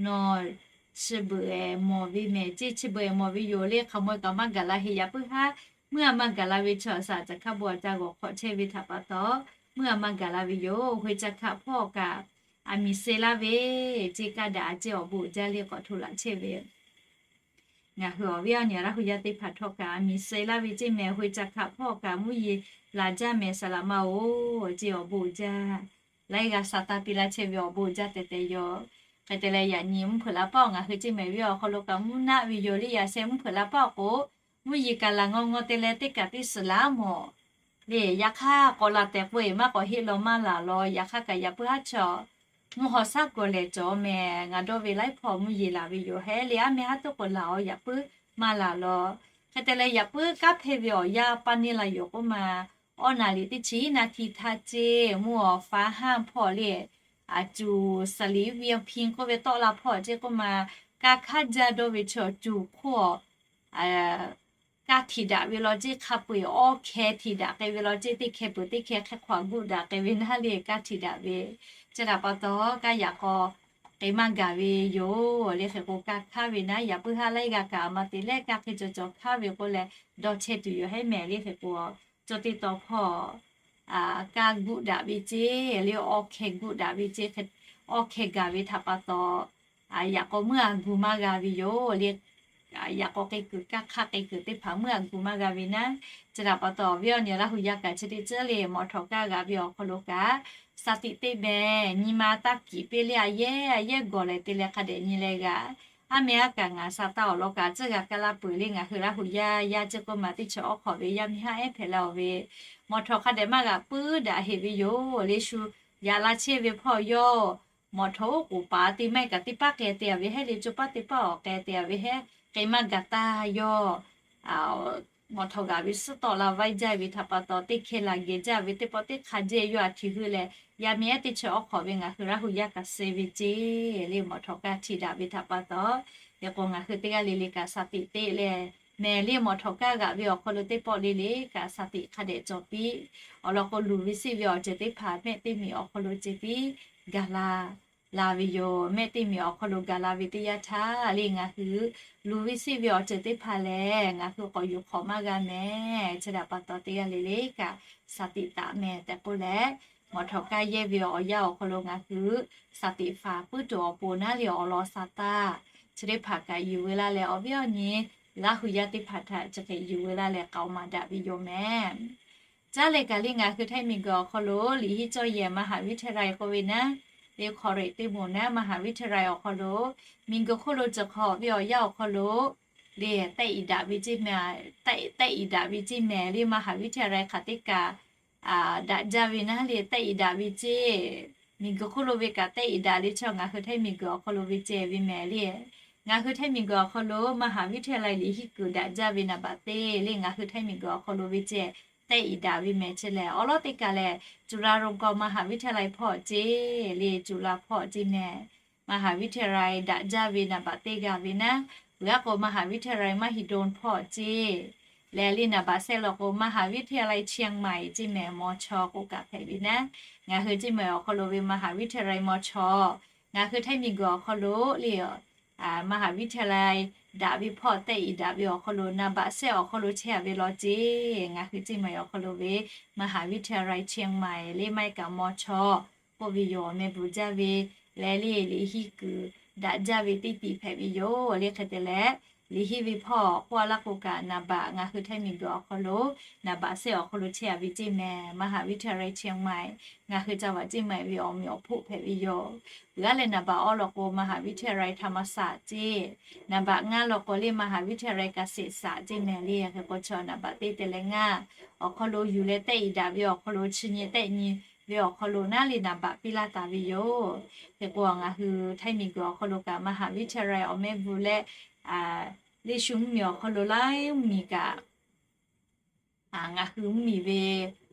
nawˬ chi beuꞈ mawˬ ve mehˍ ceˇ. Chi beuꞈ mawˬ ve yoˬ le hk'aˬ maweh kaꞈ maˇ gaˬ la heꞈ. Yaꞈ puiˉ haˉ meuˇ a maˇ gaˬ la ve chaw aˬ saˍ caˬ hkaˇ bon aˬ ca g'awˬ hk'awꞈ chehˇ ve htaꞈ pa taw, meuˇ a maˇ gaˬ la ve yoˬ. Hk'e ca hkaꞈ hpawˇ kaꞈ aˬ miˍ se laˇ ve ceˇ kaˇ daꞈ a ceˇ awˬ bon uiˍ jaˇ le k'awꞈ hto laꞈ chehˇ ve Ngaˬ hui awˬ viˉ awˬ nyi Laˇ hu yaˇ teˇ hpaˍ htawˇ kaꞈ aˬ miˍ se laˇ ve ceˇ mehˍ. Hk'e ca hkaꞈ hpawˇ kaꞈ mvuhˇ yeˬ laˬ jaˇ mehˍ saˍ laˍ ma-oˬ ceˇ awˬ bon uiˍ jaˇ. Laiˉ g'a sa taˇ piˇ laˇ chehˇ ve awˬ bon uiˍ jaˇ tehꞈ tehꞈ yoˬ. Hk'e te leh yaꞈ nyi mvuhˇ hpeuꞈ la paˆ awˬ ngaˬ hui ceˇ mehˍ viˉ awˬ hk'aw lo kaꞈ mvuhˇ naˆ ve yoˬ le. Yaꞈ sheh mvuhˇ hpeuꞈ la paˆ awˬ k'o, mvuhˇ yeˬ kaꞈ laˬ ngaw ngaw te leh teˇ kaꞈ teˇ suhˍ laˇ mawˬ le. Yaꞈ hk'aˇ k'awꞈ laˬ tehꞈ k'oˆ e maˇ k'awꞈ heˆ law maˇ laˬ law. Yaꞈ hk'aˇ kaꞈ yaꞈ puiˉ haˉ chaw mvuhˇ haw shaˉ gawˬ lehˬ cawˬ mehˍ. Ngaˬ dawˇ ve laiˉ hpawˇ mvuhˇ yeˬ laˬ ve yoˬ hehˉ le. Aˉ meh haˉ tuˉ k'awꞈ laˬ-oˬ yaꞈ puiˉ maˇ laˬ law. Hk'e te leh yaꞈ puiˉ kanˉ hpehˇ ve awˬ yanˇ paˇ neˇ la yoˬ k'oˆ ma, awˇ naˍ liꞈ teˇ chi naˇ hti htaˇ ceˇ mvuhˇ awˬ fa haˇ hpawˇ le, aˬ cuˬ saˍ liˍ viˇ awˬ hpi k'oˆ ve tawˆ la hpawˇ ceˇ k'oˆ ma, ka hkaˉ jaˇ dawˇ ve chaw cuˬ hk'oˆ a kaˇ htiꞈ daꞈ ve law ceˇ. Hk'a peu-eˬ awˇ hkeh htiꞈ daꞈ k'ai ve law ceˇ. Teˇ hkeh peuˬ teˇ hkeh hk'e hk'aw a guˆ daꞈ k'ai ve naˉ le kaˇ htiꞈ daꞈ ve. Chi htaꞈ pa taw kaˇ yaꞈ k'aw k'e maˇ gaˬ ve yoˬ le. Hk'e k'o ka hkaˉ ve naˉ yaꞈ puiˉ haˉ laiˉ g'a kaꞈ a ma te leh kaˇ hk'e cawˬ cawˬ hkaˉ ve k'oˆ leh dawˇ chehˇ tuˬ yoˬ hehˉ mehˍ le. Hk'e k'o, cawˇ teˇ taw hpawˇ kaˇ guˆ daꞈ ve ceˇ le awˇ hkeh guˆ daꞈ ve ceˇ. Awˇ hkeh gaˬ ve htaꞈ pa taw, yaꞈ k'aw meuˇ a gu maˇ g'a ve yoˬ le. Yaꞈ k'aw k'e kuiˬ kaˇ hk'aˇ k'e kuiˬ teˇ hpaˍ meuˇ a gu maˇ g'a ve naˉ. Chi htaꞈ pa taw awˬ viˉ awˬ nyi Laˇ hu yaˇ kaꞈ chi teˇ ceuˬ le mawˬ htawꞈ kaˇ g'a ve awˬ hk'aw lo kaꞈ, sa tiꞈ teˇ meh nyi ma taˇ kiˍ piˇ le a yehˉ a yehˉ gawˬ leh te leh hk'a dehꞈ nyi leh g'aꞈ. Aˉ meh aˉ kaꞈ ngaˬ sa taˇ awˬ lawn kaꞈ tcuhˇ g'a kaˇ laˇ peuˬ le. Ngaˬ hui Laˇ hu yaˇ yaˇ ceˇ k'oˆ ma teˇ chi awˉ hk'awꞈ ve yaˇ miˇ haˉ ehˉ hpehꞈ la-oˬ ve, mawˬ htawꞈ hk'a dehꞈ maˇ g'aꞈ puiˉ daꞈ heꞈ ve yoˬ le shu yaꞈ la chehˇ ve hpawˇ yawˇ, mawꞈ htawꞈ oˉ k'oˍ paˍ te maˇ heˆ kaꞈ teˇ paˉ k'ai te a ve hehˉ le, co paˉ teˇ paˉ awˬ k'ai te a ve hehˉ k'ai maˇ gaˬ taˇ yawˇ, mawꞈ htawꞈ g'aꞈ ve suhˉ tawˆ la vaiˇ jaˇ ve htaꞈ pa taw, teˇ hkeh laˬ geh jaˇ ve teˇ pawˆ teˇ hk'a jehˇ yawˇ a htiꞈ hui lehˬ, yaˇ miˇ ehˉ teˇ chi awˬ hk'awꞈ ve ngaˬ hui Laˇ hu yaˇ kaꞈ suh ve ceˇ le, mawꞈ htawꞈ kaˇ htiꞈ daꞈ ve htaꞈ pa taw, hk'e k'o ngaˬ hui teˇ g'aˇ le le kaꞈ shaˍ tiꞈ te leh, mehˍ le mawꞈ htawꞈ kaˇ g'aꞈ ve awˬ hk'aw lo teˇ pawˆ le le kaꞈ shaˍ tiꞈ hk'a dehꞈ cawˬ piˇ. Awˬ lawn k'o, luˬ ve siˆ ve awˬ ceuˬ teˇ hpaˍ mehˆ teˇ miˬ awˬ hk'aw lo ce tiˉ gaˬ la la ve yoˬ. Mehˆ teˇ miˬ awˬ hk'aw lo gaˬ la ve teˇ yanˇ htaˇ le, ngaˬ hui luˬ ve siˆ ve awˬ ceuˬ teˇ hpaˍ lehˬ, ngaˬ hui k'awꞈ yuˬ hk'awꞈ maˇ g'a mehˍ. Chi htaꞈ pa taw, teˇ g'aˇ le le kaꞈ shaˍ tiꞈ taˍ mehˍ tehꞈ k'oˆ leh, mawꞈ htawꞈ kaˇ yehˇ ve awˬ yanˇ awˬ hk'aw lo ngaˬ hui shaˍ tiꞈ faˍ puiˉ tuˬ awˬ pon naˉ le awˬ lawn sa taˇ chi teˇ hpaˍ kaꞈ yuˬ veu laˇ leh, awˬ viˉ awˬ nyi Laˇ hu yaˇ teˇ hpaˍ htaꞈ chi hk'e yuˬ veu laˇ leh k'aoˍ maˍ daꞈ ve yoˬ mehˍ. Caˉ leh kaꞈ le ngaˬ hui Htaiˇ miˬguiˬ awˬ hk'aw lo liꞈ hiˉ cawˇ yehˬ มหาวิทยาลัย k'oˆ ve naˉ, le hk'aw reꞈ teˇ moˍ naˉ มหาวิทยาลัย awˬ hk'aw lo, miˬguiˬ hk'oˆ lo ceuˬ hk'awꞈ ve awˬ yanˇ awˬ hk'aw lo le tehˆ iˍ daꞈ ve ceˇ mehˍ, tehˆ iˍ daꞈ ve ceˇ mehˍ le มหาวิทยาลัย hk'aˬ teˇ kaꞈ daꞈ jaˇ ve naˉ le tehˆ iˍ daꞈ ve ceˇ. Miˬguiˬ hk'oˆ lo ve kaꞈ tehˆ iˍ daꞈ le, chi ngaˬ hui Htaiˇ miˬguiˬ awˬ hk'aw lo ve ceh ve mehˍ le. Ngaˬ hui Htaiˇ miˬguiˬ awˬ hk'aw lo มหาวิทยาลัย liꞈ hiˉ kuiˬ daꞈ jaˇ ve naˍ baꞈ teˇ le ngaˬ hui Htaiˇ miˬguiˬ awˬ hk'aw lo ve ceh tehˆ iˍ daꞈ ve mehˍ. Chi lehˬ, awˉ lawˉ teˇ kaꞈ lehˬ จุฬาลงกรณ์มหาวิทยาลัย hpawˇ ceˇ le, จุฬา hpawˇ ceˇ mehˍ. มหาวิทยาลัย daꞈ jaˇ ve naˍ baꞈ teˇ g'a ve naˉ, peuˬ aˉ k'o มหาวิทยาลัย มหิดล hpawˇ ceˇ leh le naˍ baꞈ sehˆ law k'o มหาวิทยาลัยเชียงใหม่ ceˇ mehˍ, maw chaw k'oˆ kaꞈ hpehꞈ ve naˉ. Ngaˬ hui ceˇ mehˍ awˬ hk'aw lo ve มหาวิทยาลัย maw chaw, ngaˬ hui Htaiˇ miˬguiˬ awˬ hk'aw lo le มหาวิทยาลัย daꞈ ve hpawˇ tehˆ iˍ daꞈ ve awˬ hk'aw lo naˍ baꞈ sehˆ awˬ hk'aw lo chehˇ a ve law ceˇ. Ngaˬ hui ceˇ mehˍ awˬ hk'aw lo ve มหาวิทยาลัยเชียงใหม่ le maˇ heˆ kaꞈ maw chaw k'oˆ ve yoˬ. Meh bvuhˬ jaˇ ve leh le liꞈ hiˉ kuiˬ daꞈ jaˇ ve teˇ tiꞈ hpehꞈ ve yoˬ le. Hk'e te leh, liꞈ hiˉ ve hpawˇ k'oˆ a laˇ k'o kaꞈ naˍ baꞈ ngaˬ hui Htaiˇ miˬguiˬ awˬ hk'aw lo naˍ baꞈ sehˆ awˬ hk'aw lo chehˇ a ve ceˇ mehˍ, มหาวิทยาลัยเชียงใหม่. Ngaˬ hui ca vaꞈ ceˇ mehˍ ve awˬ meꞈ awˬ hpoˆ hpehꞈ ve yoˬ. Peuˬ aˉ leh naˍ baꞈ awˉ law k'o มหาวิทยาลัยธรรมศาสตร์ ceˇ, naˍ baꞈ ngaˇ law k'o le มหาวิทยาลัยเกษตรศาสตร์ ceˇ mehˍ le. Hk'e k'o chaw naˍ baꞈ teˇ te leh ngaˇ awˬ hk'aw lo yuˬ leh tehˆ iˍ daꞈ ve awˬ hk'aw lo chi nyi tehˆ nyi ve awˬ hk'aw lo naˉ le naˍ baꞈ piˇ laˇ taˍ ve yoˬ. Hk'e k'o ngaˬ hui Htaiˇ miˬguiˬ awˬ hk'aw lo kaꞈ มหาวิทยาลัย awˬ mehˆ bvuhˬ leh le shu mvuhˇ miˬ awˬ hk'aw lo laiˉ mvuhˇ miˬ kaꞈ ngaˬ hui mvuhˇ miˬ ve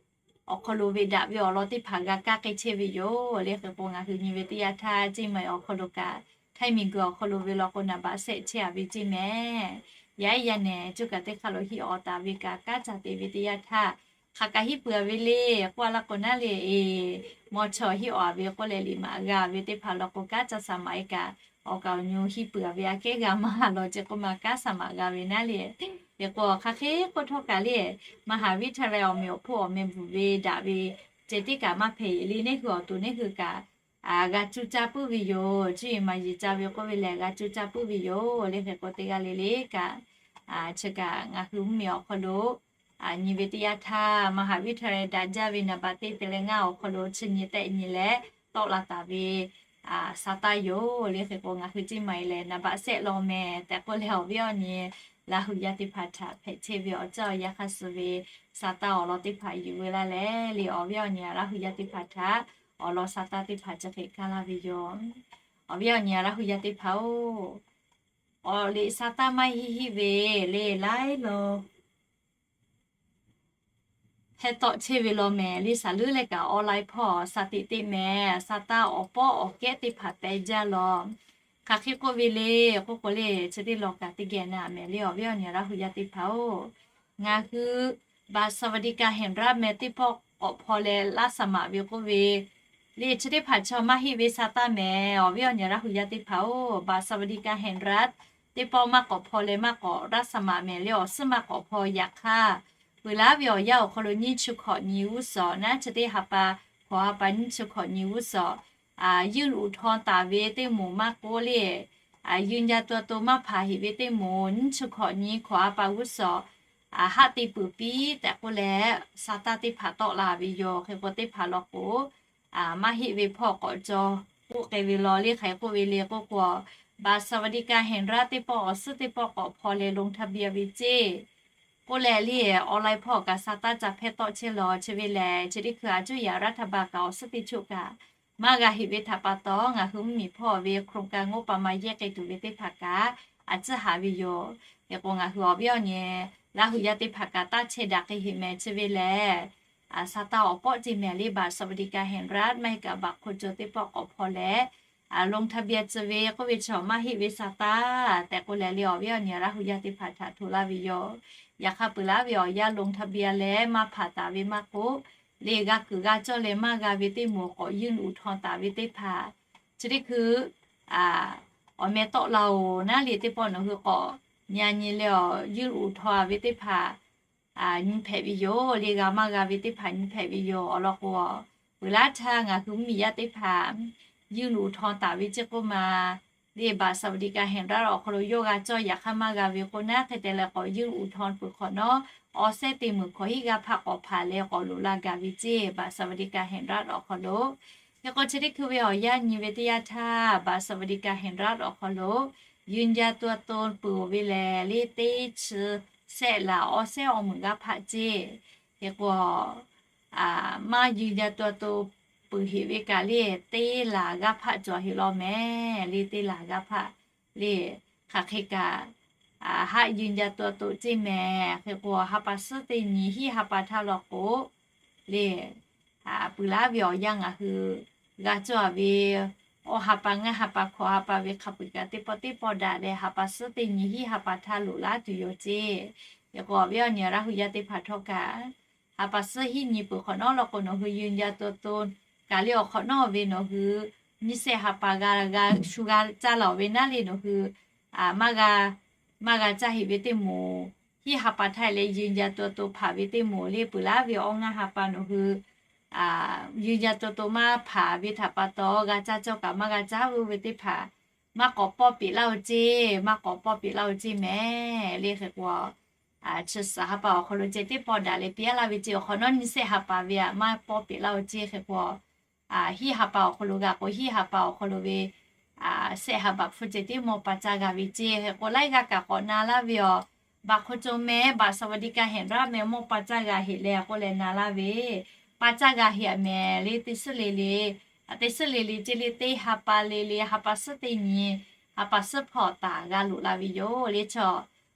awˬ hk'aw lo ve daꞈ ve awˬ lawn teˇ hpaˍ g'a kaˇ k'ai chehˇ ve yoˬ le. Hk'e k'o ngaˬ hui nyi ve teˇ yanˇ htaˇ ceˇ mehˍ awˬ hk'aw lo kaꞈ, Htaiˇ miˬguiˬ awˬ hk'aw lo ve law k'o naˍ baꞈ sehˆ chehˇ a ve ceˇ mehˍ. Yaˇ iˉ yaˇ nehˬ coˇ kaꞈ teˇ hk'aˇ lo hiˆ awˬ taˍ ve kaꞈ kanˉ ca te ve teˇ yanˇ htaˇ, hk'aˬ kaꞈ hiˆ peuˬ a ve le k'oˆ a laˇ k'o naˉ le, e, maw chaw hiˆ awˬ a ve k'oˆ leh liꞈ maꞈ g'a ve teˇ hpaˍ law k'o kanˉ ca shaˍ maꞈ e kaꞈ, awˬ kaˍ awˬ nyu hiˆ peuˬ a ve aꞈ kehˉ g'a maˇ law ceˇ k'oˆ ma kanˉ shaˍ maꞈ g'a ve naˉ le. Hk'e k'o hk'aˬ hk'e k'oˆ htawˇ kaꞈ le, มหาวิทยาลัย awˬ meꞈ awˬ hpoˆ awˬ meh bvuhˬ ve daꞈ ve ceh tiˉ kaꞈ maˇ hpehꞈ le. Neˇ hui awˬ to neˇ hui kaꞈ g'a cuˇ caˇ puiˉ ve yoˬ. Cuˇ yiˍ maˍ yiˍ ca ve k'oˆ ve lehˬ g'a cuˇ caˇ puiˉ ve yoˬ le. Hk'e k'o teˇ g'aˇ le le kaꞈ, chi kaꞈ ngaˬ hui mvuhˇ miˬ awˬ hk'aw lo nyi ve teˇ yanˇ htaˇ มหาวิทยาลัย daꞈ jaˇ ve naˍ baꞈ teˇ te leh ngaˇ awˬ hk'aw lo chi nyi tehˆ nyi leh tawˆ la taˍ ve sa taˇ yoˬ le. Hk'e k'o ngaˬ hui ceˇ mehˍ lehˬ naˍ baꞈ sehˆ law mehˍ tehꞈ k'oˆ leh awˬ viˉ awˬ nyi Laˇ hu yaˇ teˇ hpaˍ htaꞈ hpehꞈ chehˇ ve awˬ caˇ awˬ yanˇ hk'a suh ve sa taˇ awˬ lawn teˇ hpaˍ yuˬ veu laˇ leh le awˬ viˉ awˬ nyi Laˇ hu yaˇ teˇ hpaˍ htaꞈ awˬ lawn sa taˇ teˇ hpaˍ chi hk'e kaˇ laˇ ve yoˬ. Awˬ viˉ awˬ nyi Laˇ hu yaˇ teˇ hpaˍ oˬ, awˬ liꞈ sa taˇ maˇ hiˆ hiˆ ve le laiˉ law hpehˇ tawˆ chehˇ ve law mehˍ le. Saˍ leuˉ leh kaꞈ online hpawˇ sa tiꞈ teˇ mehˍ sa taˇ awˬ pawˆ awˬ kehˉ teˇ hpaˍ pehˇ jaˇ law. Hk'aˬ hk'e k'oˆ ve le k'oˆ k'o le, chi teˇ law kaꞈ teˇ geh na mehˍ le awˬ viˉ awˬ nyi Laˇ hu yaˇ teˇ hpaˍ oˬ, ngaˬ hui บัตรสวัสดิการแห่งรัฐ meh teˇ pawˆ k'awꞈ hpaw leh laˇ shaˍ maꞈ ve k'oˆ ve le, chi teˇ hpaˍ chaw maˇ heˆ ve sa taˇ mehˍ. Awˬ viˉ awˬ nyi Laˇ hu yaˇ teˇ hpaˍ oˬ, บัตรสวัสดิการแห่งรัฐ teˇ pawˆ maˇ k'awꞈ hpaw leh maˇ k'awꞈ laˇ shaˍ maꞈ mehˍ le awˬ suhˉ maˇ k'awꞈ hpaw. Yaꞈ hk'aˇ, peuˬ laˉ ve awˬ yanˇ awˬ hk'aw lo nyiˇ chi hkawꞈ nyi g'uˇ suhˍ naˉ, chi teˇ ha pa hkawꞈ ha pa nyiˇ chi hkawꞈ nyi g'uˇ suhˍ ยื่นอุทธรณ์ taˍ ve teˇ moˍ maˇ k'oˆ le, ยืนยันตัวตน maˇ hpanˍ heꞈ ve teˇ moˍ nyiˇ chi hkawꞈ nyi hkawꞈ ha pa g'uˇ suhˍ haˆ te peuˬ piˇ tehꞈ k'oˆ leh, sa taˇ teˇ hpaˍ tawˆ la ve yoˬ. Hk'e k'o teˇ hpaˍ law k'o, maˇ heˆ ve hpawˇ k'awꞈ caw k'oˆ k'ai ve law le. Hk'aˬ hk'e k'oˆ ve le k'oˆ k'o, บัตรสวัสดิการแห่งรัฐ teˇ pawˆ awˬ suhˉ teˇ pawˆ k'awꞈ hpaw leh ลงทะเบียน ve ceˇ K'oˆ leh le, online hpawˇ kaꞈ sa taˇ ca hpehˇ tawˆ chehˇ law. Chi ve lehˬ, chi teˇ hkui a cuˇ yaꞈ รัฐบาล kaꞈ awˬ suhˉ teˇ choˆ kaꞈ maˇ g'a heꞈ ve htaꞈ pa taw, ngaˬ hui mvuhˇmiˬ hpawˇ ve โครงการ งบประมาณ yehˇ k'ai tuˬ ve teˇ hpaˍ kaꞈ a tcuhˉ haꞈ ve yoˬ. Hk'e k'o, ngaˬ hui awˬ viˉ awˬ nyi Laˇ huˍ yaˇ teˇ hpaˍ kaꞈ taˇ chehˇ daꞈ k'ai heꞈ mehˍ. Chi ve lehˬ, a, sa taˇ awˬ pawˆ ceˇ mehˍ le, บัตรสวัสดิการแห่งรัฐ maˇ heˆ kaꞈ บัตรคนจน teˇ pawˆ k'awꞈ hpaw leh, a, ลงทะเบียน tcuh ve k'oˆ ve chaw maˇ heˆ ve sa taˇ tehꞈ k'oˆ leh le, awˬ viˉ awˬ nyi Laˇ huˍ yaˇ teˇ hpaˍ htaꞈ hto laˇ ve yoˬ. Yaꞈ hk'aˇ, peuˬ laˇ ve awˬ yanˇ ลงทะเบียน leh maˇ hpanˍ taˍ ve maˇ k'oˆ, le g'a kuiˬ g'a cawˇ leh maˇ g'a ve teˇ moˍ k'awꞈ ยื่นอุทธรณ์ taˍ ve teˇ hpaˍ, chi teˇ hkui, a, awˬ meh tawˆ la-oˬ naˉ le, teˇ pawˆ nawˬ hui k'awꞈ nyi a nyi leh awˬ ยื่นอุทธรณ์ ve teˇ hpaˍ nyi hpehꞈ ve yoˬ. Le g'a maˇ g'a ve teˇ hpaˍ nyi hpehꞈ ve yoˬ. Awˬ lawn k'o, peuˬ laˇ htaˇ ngaˬ hui mvuhˇmiˬ yaˇ teˇ hpaˍ ยื่นอุทธรณ์ taˍ ve ceˇ k'oˆ ma, le บัตรสวัสดิการแห่งรัฐ awˬ hk'aw lo yawˇ g'a cawˇ, yaꞈ hk'aˇ maˇ g'a ve k'o naˉ, hk'e te leh k'awꞈ ยื่นอุทธรณ์ peuˬ hk'awꞈ nawˉ, awˬ sehˉ teˇ meunˍ hkawꞈ hiˆ g'aˇ hpaˆ k'awꞈ hpanˍ leh k'awꞈ loꞈ la gaˬ ve ceˇ, บัตรสวัสดิการแห่งรัฐ awˬ hk'aw lo. Hk'e k'o, chi teˇ hkui ve awˬ yanˇ nyi ve teˇ yanˇ htaˇ, บัตรสวัสดิการแห่งรัฐ awˬ hk'aw lo ยืนยันตัวตน peuˬ-oˬ ve lehˬ, le teˇ chi sehˆ laˬ awˇ sehˉ awˇ meunˍ g'aˇ hpaˆ ceˇ. Hk'e k'o, maˇ ยืนยันตัวตน peuˬ heꞈ ve kaꞈ le, teˇ laˬ g'aˇ hpaˆ cawˬ heꞈ law mehˍ. Le teˇ laˬ g'aˇ hpaˆ le, hk'aˬ hk'e kaꞈ haˆ ยืนยันตัวตน ceˇ mehˍ. Hk'e k'o, ha pa suhˉ teˇ nyi hiˆ ha pa htaˇ law k'o, le, peuˬ laˇ ve awˬ yanˇ ngaˬ hui g'a cawˇ ve, awˇ ha pa, ngaˇ ha pa, hkawꞈ ha pa ve hk'a peu-eˬ kaꞈ teˇ pawˆ teˇ pawˆ daꞈ leh, ha pa suhˉ teˇ nyi hiˆ ha pa htaˇ loꞈ laˇ tuˬ yoˬ ceˇ. Hk'e k'o, awˬ viˉ awˬ nyi Laˇ huˍ yaˇ teħ hpaˍ htawˇ kaꞈ, ha pa suhˉ hiˆ nyi peuˬ hk'awꞈ nawˉ law k'o, nawˬ hui ยืนยันตัวตน kaꞈ le awˬ hk'awꞈ nawˉ ve nawˬ hui nyiˇ sehˆ ha pa g'a g'a shu g'a caˇ laˬ-oˬ ve naˉ le, nawˬ hui maˇ g'a, maˇ g'a caˇ heꞈ ve teˇ moˍ, hiˆ ha pa htaˇ leh ยืนยันตัวตน hpanˍ ve teˇ moˍ le, peuˬ laˇ ve awˇ ngaˇ ha pa nawˬ hui ยืนยันตัวตน maˇ hpanˍ ve htaꞈ pa taw, g'a caˇ cawˇ kaꞈ maˇ g'a caˇ ve teˇ hpaˍ maˇ k'awꞈ pawˆ peꞈ laˇ-oˬ ceˇ, maˇ k'awꞈ pawˆ peꞈ laˇ-oˬ ceˇ mehˍ. Le hk'e k'o, chi suhˍ ha pa awˬ hk'aw lo ceh teˇ pawˆ daꞈ leh piˇ laˇ ve ceˇ, awˬ hk'awꞈ nawˉ nyiˇ sehˆ ha pa ve aꞈ maˇ pawˆ peꞈ laˇ-oˬ ceˇ. Hk'e k'o, hiˆ ha pa awˬ hk'aw lo g'a k'o, hiˆ ha pa awˬ hk'aw lo ve sehˆ ha pa hpfuhˇ ceh tiˉ mawˇ pa caˇ g'a ve ceˇ. Hk'e k'o, laiˉ g'aˇ kaꞈ k'awꞈ na laˇ ve awˬ, บัตรคนจน mehˍ, บัตรสวัสดิการแห่งรัฐ mehˍ, mawˇ pa caˇ g'a heꞈ leh k'oˆ leh na laˇ ve, pa caˇ g'a heꞈ mehˍ le, teˇ suhˉ le le, teˇ suhˉ le le ceˇ le, teˇ ha pa le le, ha pa suhˉ teˇ nyi, ha pa suhˉ hpawˇ taˍ g'a loꞈ la ve yoˬ. Le chaw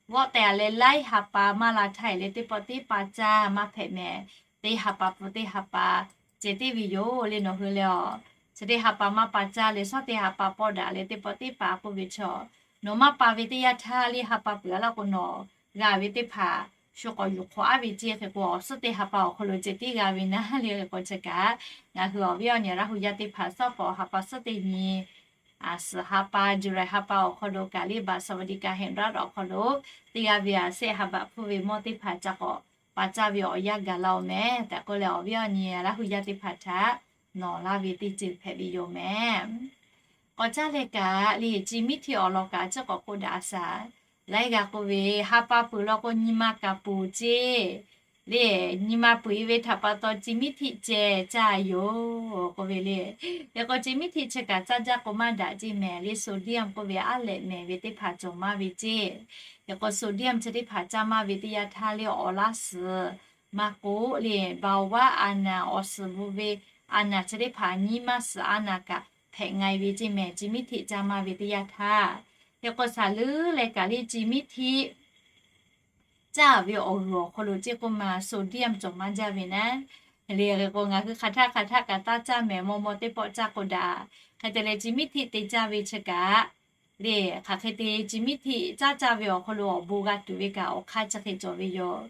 g'awˆ teh-a leh laiˉ ha pa maˇ la htaˇ e leh teˇ pawˆ teˇ pa caˇ maˇ hpehꞈ mehˍ. Teˇ ha pa pfuhˇ teˇ ha pa ceh tiˉ ve yoˬ le. Nawˬ hui leh awˬ, chi teˇ ha pa maˇ pa caˇ leh shawˉ teˇ ha pa pawˆ daꞈ leh teˇ pawˆ teˇ pa k'oˆ ve chaw, nawˬ maˇ pa ve teˇ yanˇ htaˇ le ha pa peuˬ-a laˇ k'o, nawˬ g'a ve teˇ hpaˍ shu k'awꞈ yuˬ hk'awꞈ-aˉ ve ceˇ. Hk'e k'o, awˬ suhˉ teˇ ha pa awˬ hk'aw lo ceh tiˉ g'a ve naˉ le. Hk'e k'o, chi kaꞈ ngaˬ hui awˬ viˉ awˬ nyi Laˇ huˍ yaˇ teˇ hpaˍ shawˉ pawˍ ha pa suhˉ teˇ nyi, suhˍ ha pa, July ha pa awˬ hk'aw lo kaꞈ le, บัตรสวัสดิการแห่งรัฐ awˬ hk'aw lo teˇ g'aˇ ve aꞈ sehˆ ha pa hpfuhˇ ve mawˇ teˇ hpaˍ ca k'awꞈ pa caˇ ve awˬ yanˇ gaˬ la-oˬ mehˍ tehꞈ k'oˆ leh, awˬ viˉ awˬ nyi Laˇ huˍ yaˇ teˇ hpaˍ htaꞈ nawˬ laˇ ve teˇ ceuˬ hpehꞈ ve yoˬ mehˍ. K'awꞈ caˇ leh kaꞈ le, จีมิตร awˬ lawn kaꞈ chi k'awꞈ k'oˆ daꞈ shaˍ. Laiˉ g'aˇ k'oˆ ve, ha pa peuˬ law k'o nyi ma kaꞈ peuˬ ceˇ. Le, nyi ma peuˬ-e ve htaꞈ pa taw จีมิตร ceh caˇ yoˬ k'oˆ ve le. Hk'e k'o, จีมิตร chi kaꞈ caˇ jaˇ k'o maˇ daꞈ ceˇ mehˍ le. Sodium k'oˆ ve aˉ lehꞈ mehˍ ve teˇ hpaˍ cawˬ maˇ ve ceˇ. Hk'e k'o, sodium chi teˇ hpaˍ caˇ maˇ ve teˇ yanˇ htaˇ le, awˬ laˇ suhˍ maˇ k'oˆ le, เบาหวาน a naˍ, awˬ suhˍ bon ve a naˍ chi teˇ hpaˍ nyiˇ maˇ suhˍ a naˍ kaꞈ hpehꞈ nga-e ve ceˇ mehˍ, จีมิตร caˇ maˇ ve teˇ yanˇ htaˇ. Hk'e k'o, saˍ leuˉ leh kaꞈ le จีมิตร caˇ ve awˬ g'uiˬ awˬ hk'aw lo ceˇ k'oˆ ma, sodium cawˬ maˇ jaˇ ve naˉ. Le hk'e k'o, ngaˬ hui hk'aˬ htaˇ hk'aˬ htaˇ kaꞈ taˇ caˇ mehˍ, maw maw teˇ pawˆ caˇ k'o daꞈ. Hk'e te leh จีมิตร te caˇ ve chi kaꞈ le, hk'aˬ hk'e te จีมิตร caˇ caˇ ve awˬ hk'aw lo awˬ bon g'a tuˬ ve kaꞈ awˬ hk'aˇ chi hk'e cawˬ ve yoˬ.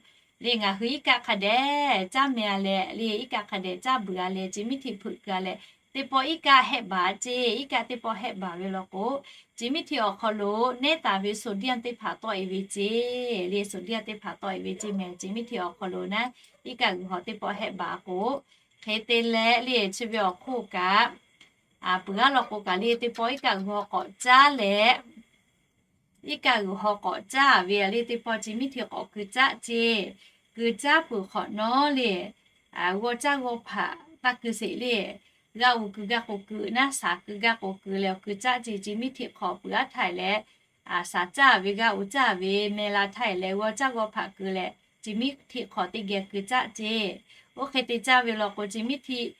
Le ngaˬ hui iˉ kaˆ hk'a dehꞈ caˇ mehˍ-a leh, le iˉ kaˆ hk'a dehꞈ caˇ beuˬ-a leh จีมิตร hpeuꞈ keu-a leh, teˇ pawˆ iˉ kaˆ hehˆ baˬ ceˇ. Iˉ kaˆ teˇ pawˆ hehˆ baˬ ve law k'o, จีมิตร awˬ hk'aw lo neˉ taˍ ve sodium teˇ hpaˍ tawˆ-e ve ceˇ. Le sodium teˇ hpaˍ tawˆ-e ve ceˇ mehˍ, จีมิตร awˬ hk'aw lo naˉ, iˉ kaˆ g'uiˬ haw teˇ pawˆ hehˆ baˬ k'o, hk'e te leh le chi ve awˬ hk'oˆ kaꞈ peuˬ-a law k'o kaꞈ le teˇ pawˆ iˉ kaˆ g'uiˬ haw k'awꞈ caˇ leh, iˉ kaˆ g'uiˬ haw k'awꞈ caˇ ve le teˇ pawˆ จีมิตร k'awꞈ keu caˆ ceˇ. Keu caˇ peuˬ hk'awꞈ nawˉ le, g'aw caˇ g'aw hpaꞈ taˇ keu sheˍ le. G'a uiˍ keu gaˇ k'o keu, naˉ shaˍ keu gaˇ k'o keu leh awˬ keu caˆ ceˇ. จีมิตร hk'aw peuˬ-a htaˇ e leh, shaˍ caˇ ve g'a uiˍ caˇ ve meh la htaˇ e leh g'aw caˇ g'aw hpaꞈ keu leh Chi miˉ htiˆ hk'aw teˇ geh keu caˆ ceˇ. Oˇ hk'e te caˇ ve law k'o, chi miˉ htiˆ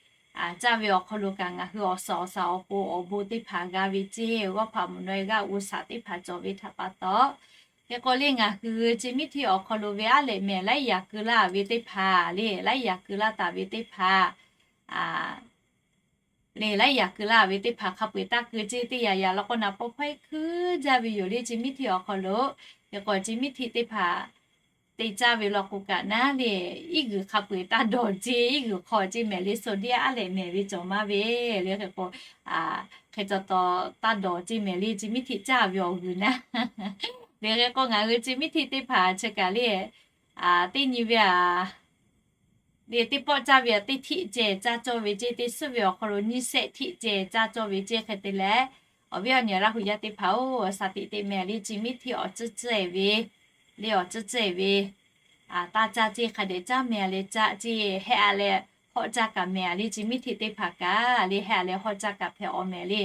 caˇ ve awˬ hk'aw lo kaꞈ ngaˬ hui awˬ suhˍ awˬ suhˍ awˬ pon awˬ bon teˇ hpaˍ g'a ve ceˇ. G'awˇ hpaꞈ mvuhˬ naweh g'aˇ g'uˇ suhˍ teˇ hpaˍ cawˬ ve htaꞈ pa taw, hk'e k'o le ngaˬ hui chi miˉ htiˆ awˬ hk'aw lo ve aˉ lehꞈ mehˍ laiˉ yaꞈ keu laˇ ve teˇ hpaˍ le, laiˉ yaꞈ keu laˇ taˍ ve teˇ hpaˍ le, laiˉ yaꞈ keu laˇ ve teˇ hpaˍ hk'a peu-eˬ taˇ keu ceˇ. Teˇ yaꞈ yaꞈ law k'o, naˍ paw hpawehˇ hkuiˉ jaˇ ve yoˬ le, chi miˉ htiˆ awˬ hk'aw lo. Hk'e k'o, chi miˉ htiˆ teˇ hpaˍ te caˇ ve law k'o kaꞈ naˉ le, iˉ g'uiˬ hk'a peu-eˬ taˇ dawˬ ceˇ, iˉ g'uiˬ hk'aw ceˇ mehˍ le, so diˇ aˉ lehꞈ mehˍ ve cawˬ maˇ ve le. Hk'e k'o, hk'e taw taw taˇ dawˬ ceˇ mehˍ le, chi miˉ htiˆ caˇ ve awˬ g'uiˬ naˉ le. Hk'e k'o, ngaˬ hui chi miˉ htiˆ teˇ hpaˍ chi kaꞈ le, teˇ nyi ve a le, teˇ pawˆ caˇ ve a teˇ htiˆ ceh caˇ cawˇ ve ceˇ, teˇ suhˉ ve awˬ hk'aw lo nyiˇ shehˆ htiˆ ceh caˇ cawˇ ve ceˇ. Hk'e te leh, awˬ viˉ awˬ nyi Laˇ hu yaˇ teˇ hpaˍ-oˬ, shaˍ tiꞈ teˇ meh le, chi miˉ htiˆ awˬ tcuhˇ tcuhˇ-eˬ ve le, awˬ tcuhˇ tcuhˇ-eˬ ve taˇ caˇ ceˇ. Hk'a dehꞈ caˇ meh a leh caˇ ceˇ, hehˆ a leh hawˆ caˇ kaꞈ meh a le, chi miˉ htiˆ teˇ hpaˍ kaꞈ le, hehˆ a leh hawˆ caˇ kaꞈ hpehꞈ awˬ mehˍ le.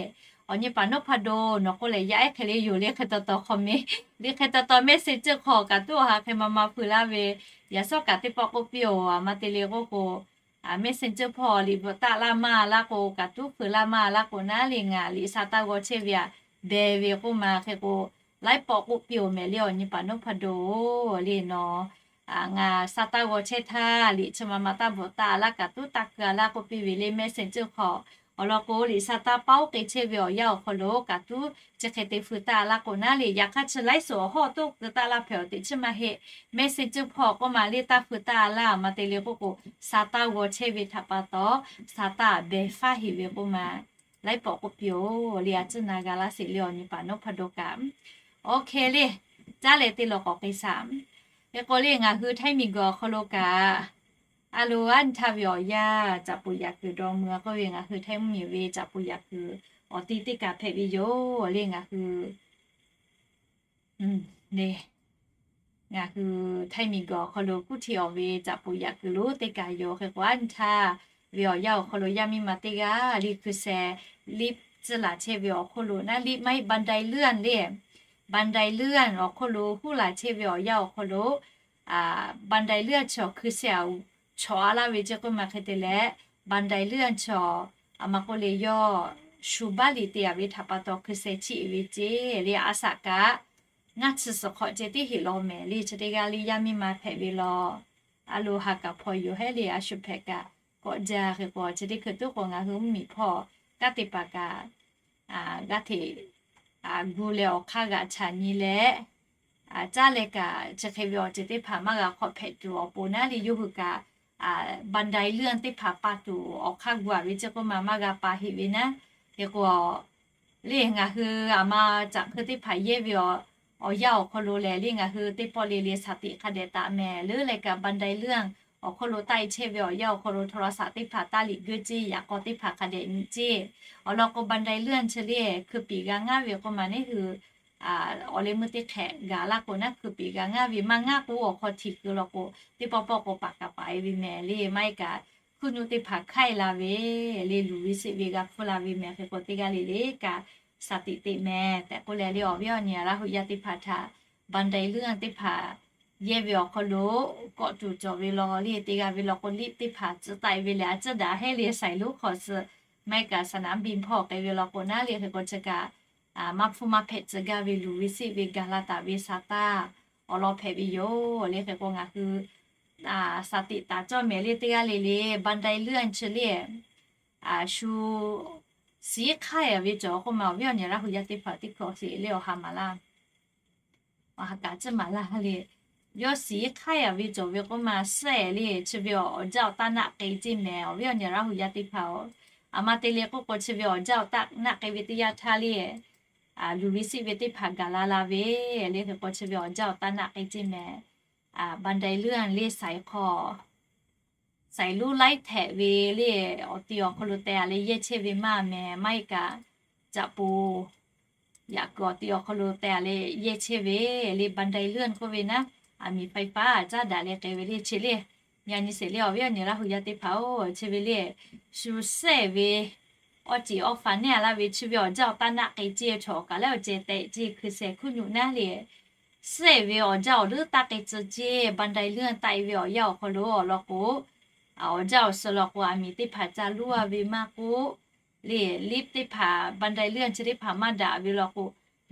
Awˬ nyi paˍ nawˉ hpaˇ do nawˬ k'oˆ lehˬ, yaˇ ehˉ hk'e le yoˬ le, hk'e taw taw hk'aw meh le, hk'e taw taw Messenger hk'aw kaꞈ tuˉ awˬ ha hk'e ma ma feu laˇ ve, yaꞈ shawˉ kaꞈ teˇ pawˆ k'oˆ piˇ-oˬ. A ma te le k'oˆ k'o, Messenger hpawˇ liꞈ bvuhꞈ taˆ laˇ maˇ laˇ k'o, kaꞈ tuˉ feu laˇ maˇ laˇ k'o naˉ le, ngaˬ liꞈ sha taˇ g'aw chehˇ ve aꞈ beh ve k'oˆ ma. Hk'e k'o, laiˉ pawˆ k'oˆ piˇ-oˬ mehˍ le, awˬ nyi paˍ nawˉ hpaˇ do le nawˬ, ngaˬ sha taˇ g'aw chehˇ htaˇ liꞈ chi ma ma taˇ bvuhꞈ taˆ laˇ, kaꞈ tuˉ taˇ keu a laˇ k'oˆ piˇ ve le, Messenger hk'aw. Awˬ lawn k'o, liꞈ sha taˇ paˉ oˉ k'e chehˇ ve awˬ yanˇ awˬ hk'aw lo kaꞈ tuˉ chi hk'e te feu taˆ laˇ k'o naˉ le, yaꞈ hk'aˇ chi laiˉ suhˍ awˬ hawˉ toˆ keu taˆ laˇ hpehꞈ awˬ teꞈ chiˇ maˇ heˆ. Messenger hpawˇ k'oˆ ma le taˇ feu taˆ laˇ, a ma te le k'oˆ k'o, sha taˇ g'aw chehˇ ve htaꞈ pa taw, sha taˇ behˬ faˉ heˍ ve k'oˆ ma, laiˉ pawˆ k'oˆ piˇ-oˬ le, a ciˉ na g'a laˇ sheˍ le, awˬ nyi paˍ nawˉ hpaˇ do kaꞈ. Oˇ hk'e le, caˉ leh te lawˬ k'awꞈ k'ai shaˍ. Hk'e k'o le, ngaˬ hui Htaiˇ miˬguiˬ awˬ hk'aw lo kaꞈ, a lo aˉ nyi htaˇ ve awˬ yanˇ caꞈ poˍ yaꞈ kuiˬ dawˇ mui k'oˆ ve, ngaˬ hui Htaiˇ mvuhˇmiˬ ve caꞈ poˍ yaꞈ kuiˬ awˬ ti teˇ kaꞈ hpehꞈ ve yoˬ le. Ngaˬ hui le, ngaˬ hui Htaiˇ miˬguiˬ awˬ hk'aw lo kuˇ htiꞈ awˬ ve caꞈ poˍ yaꞈ kuiˬ lonˉ teˇ kaꞈ yoˬ. Hk'e k'o, aˉ nyi htaˇ ve awˬ yanˇ awˬ hk'aw lo yaˇ miˇ ma teˇ g'aˇ le hkui sheh liˇ tcuhˇ laˬ chehˇ ve awˬ hk'oˆ lo naˉ, liˇ maˇ heˆ, บันไดเลื่อน le, บันไดเลื่อน awˬ hk'oˆ lo huˉ laˬ chehˇ ve awˬ yanˇ awˬ hk'aw lo, บันไดเลื่อน chi awˬ hkui sheh aꞈ chawꞈ a laˇ ve ceˇ k'oˆ ma. Hk'e te leh, บันไดเลื่อน chi a ma k'oˆ le, yawˇ shu baˆ liꞈ te a ve htaꞈ pa taw hkui sheh chiˆ ve ceˇ le. A shaꞈ kaꞈ ngaˇ chi suhˍ hk'awꞈ ceh teˇ heˆ law mehˍ le. Chi teˇ g'aˇ le yaˇ miˇ ma hpehꞈ ve law, a lo ha kaꞈ hpaw yoˬ hehˉ le, a shu hpehꞈ kaꞈ k'awꞈ jaˇ. Hk'e k'o, chi teˇ hkui tuˉ k'o ngaˬ hui mvuhˇmiˬ hpawˇ kanˉ te paˍ kaꞈ g'aˇ hteꞈ gu leh awˬ hk'aˇ g'aꞈ chaꞈ nyi leh, caˇ leh kaꞈ chi hk'e ve awˬ ceuˬ teˇ hpaˍ maˇ g'a hk'awꞈ hpehꞈ tuˬ awˬ pon naˉ le, yawˇ hui kaꞈ บันไดเลื่อน teˇ hpaˍ pa tuˬ awˬ hk'aˇ gu a ve ceˇ k'oˆ ma maˇ g'a pa heˆ ve naˉ. Hk'e k'o, le ngaˬ hui a ma caꞈ hk'eu teˇ hpaˍ yehˇ ve awˬ yanˇ awˬ hk'aw lo lehˬ le, ngaˬ hui teˇ pawˆ le le shaˍ tiꞈ hk'a dehꞈ taꞈ mehˍ leuˉ leh kaꞈ บันไดเลื่อน awˬ hk'oˆ lo taˆ e chehˇ ve awˬ yanˇ awˬ hk'aw lo โทรศัพท์ teˇ hpaˍ taˇ liꞈ geuˆ ceˇ, yaꞈ k'aw teˇ hpaˍ hk'a dehꞈ nyi ceˇ. Awˬ lawn k'o, บันไดเลื่อน chi le hkui piˍ g'a ngaˇ ve k'oˆ ma, neˇ hui awˬ leh meuˇ teˇ hk'ehꞈ gaˬ laˇ k'o naˉ hkui piˍ g'a ngaˇ ve maˇ ngaˇ k'o, awˬ hk'aw htiꞈ keu law k'o, teˇ pawˆ pawˆ k'o paˍ kaꞈ paˍ e ve mehˍ le, maˇ heˆ kaꞈ hkuiˇ nuˆ teˇ hpaˍ hkaiˇ la ve le, luˬ ve seˆ ve g'a hpuˇ la ve mehˍ. Hk'e k'o, teˇ g'aˇ le le kaꞈ shaˍ tiꞈ teꞈ mehˍ tehꞈ k'oˆ leh le, awˬ viˉ awˬ nyi Laˇ huˍ yaˇ teˇ hpaˍ htaꞈ บันไดเลื่อน teˇ hpaˍ yehˇ ve awˬ hk'aw lo kawˆ tuˬ cawˬ ve law le, teˇ g'aˇ ve law k'o, liˇ teˇ hpaˍ tcuh taˆ e ve lehˬ, a ciˉ daꞈ hehˉ le, shaiˍ lonˉ hk'aw suh maˇ heˆ kaꞈ สนามบิน hpawˇ k'ai ve law k'o naˉ le. Hk'e k'o, chi kaꞈ maˇ hpuˇ maˇ hpehꞈ tcuh gaˇ ve luˬ ve seˆ ve gaˬ la taˍ ve shaˍ taˇ awˬ lawn hpehꞈ ve yoˬ le. Hk'e k'o, ngaˬ hui shaˍ tiꞈ taˍ cawˇ mehˍ le, teˇ g'aˇ le le บันไดเลื่อน chi le, shu shiˍ hk'aˇ a ve cawˬ k'oˆ ma, awˬ viˉ awˬ nyi Laˇ huˍ yaˇ teˇ hpaˍ teˇ hkui awˬ sheˍ le, awˬ ha maˍ laˇ, awˬ ha kaꞈ ciˉ maˍ laˇ le. Yawˇ shiˍ hk'aˇ a ve cawˬ ve k'oˆ ma, suhˉ le chi ve awˬ jaˇ awˬ taˇ naˆ k'e ceˇ mehˍ, awˬ viˉ awˬ nyi Laˇ huˍ yaˇ teˇ hpaˍ-oˬ. A ma te le k'oˆ k'o, chi ve awˬ jaˇ awˬ taˇ naˆ k'e ve teˇ yanˇ htaˇ le, luˬ ve seˆ ve teˇ hpaˍ gaˬ la la ve le. Hk'e k'o, chi ve awˬ jaˇ awˬ taˇ naˆ k'e ceˇ mehˍ. บันไดเลื่อน le shaiˍ hk'aw, shaiˍ lonˉ laiˉ htehꞈ ve le, awˬ ti awˬ hk'aw lo teh a leh yehˇ chehˇ ve maˇ mehˍ, maˇ heˆ kaꞈ caꞈ poˍ yaꞈ kuiˬ awˬ ti awˬ hk'aw lo teh a leh yehˇ chehˇ ve le, บันไดเลื่อน k'oˆ ve naˉ, aˬ miˍ ไฟฟ้า caˉ daꞈ leh k'ai ve le. Chi le, yaꞈ nyi sheˍ le, awˬ viˉ awˬ nyi Laˇ huˍ yaˇ teˇ hpaˍ-oˬ, chi ve le, shu suhˉ ve awˬ ceˬ awˬ faˍ neˇ a laˇ ve chi ve awˬ jaˇ awˬ taˇ naˆ k'e ceˇ, chaw kaꞈ leh awˬ ceh tehꞈ ceˇ, hkui sheh hkuiˇ nuˆ naˉ le, suhˉ-ehˍ ve awˬ jaˇ awˬ leuˉ taˇ k'ai tcuh ceˇ. Bandai luˇ taˆ-e ve awˬ yanˇ awˬ hk'aw lo awˬ lawn k'o, awˬ jaˇ awˬ suhˍ lawn k'o, aˬ miˍ teˇ hpaˍ ca luˇ-a ve maˇ k'oˆ, le liˇ teˇ hpaˍ bandai luˇ chi teˇ hpaˍ maˇ daꞈ ve lawn k'o,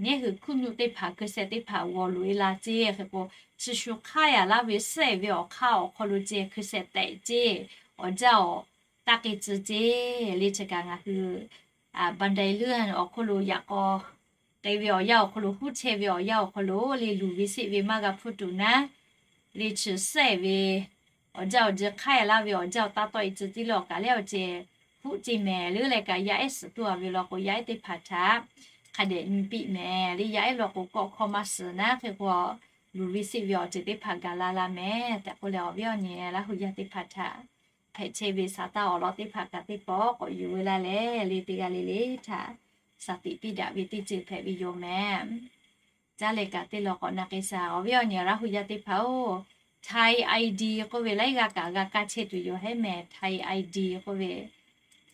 neˉ hui hkuˇ nuˆ teˇ hpaˍ hkui sheh teˇ hpaˍ g'aw loꞈ-e la ceˇ. Hk'e k'o, chi shu hk'aˇ yaꞈ laˇ ve suhˉ-ehˍ ve awˬ hk'aˇ awˬ hk'aw lo ceh hkui sheh tehꞈ ceˇ. Awˬ jaˇ awˬ taˇ k'ai tcuh ceˇ. Le chi kaꞈ ngaˬ hui bandai luˇ awˬ hk'aw lo yaꞈ k'aw k'ai ve awˬ yanˇ awˬ hk'aw lo, huˉ chehˇ ve awˬ yanˇ awˬ hk'aw lo le luˬ ve seˆ ve maˇ g'a hpfuhˇ tuˬ naˉ, le chi suhˉ-ehˍ ve awˬ jaˇ awˬ ji hk'aˇ yaꞈ laˇ ve awˬ jaˇ awˬ taˇ tawˆ-e tcuh tiˉ lawˬ kaꞈ leh awˬ ceh huˉ ceˇ mehˍ. Leuˉ leh kaꞈ yaˇ ehˉ suhˍ tuˇ-a ve lawn k'o, yaˇ ehˉ teˇ hpaˍ htaꞈ hk'a dehꞈ nyi piˇ mehˍ. Le yaˇ ehˉ lawn k'o, kawˆ hkawˇ maˇ suhˍ naˉ, hk'e k'o luˬ ve seˆ ve awˬ ceuˬ teˇ hpaˍ gaˬ la la mehˍ tehꞈ k'oˆ leh, awˬ viˉ awˬ nyi Laˇ hu yaˇ teˇ hpaˍ htaꞈ hpehꞈ chehˇ ve saˍ taˇ awˬ lawn teˇ hpaˍ kaꞈ teˇ pawˆ k'awꞈ yuˬ ve laˇ leh, le teˇ g'aˇ le le htaꞈ shaˍ tiꞈ piˇ daꞈ ve teˇ ceuˬ hpehꞈ ve yoˬ mehˍ. Caˇ leh kaꞈ teˇ lawˬ k'awꞈ na k'ai shaˍ. Awˬ viˉ awˬ nyi Laˇ hu yaˇ teˇ hpaˍ-oˬ, Thai I D k'oˆ ve laiˉ g'aˇ kaꞈ g'a kaˇ chehˇ tuˬ yoˬ heˉ mehˍ. Thai I D k'oˆ ve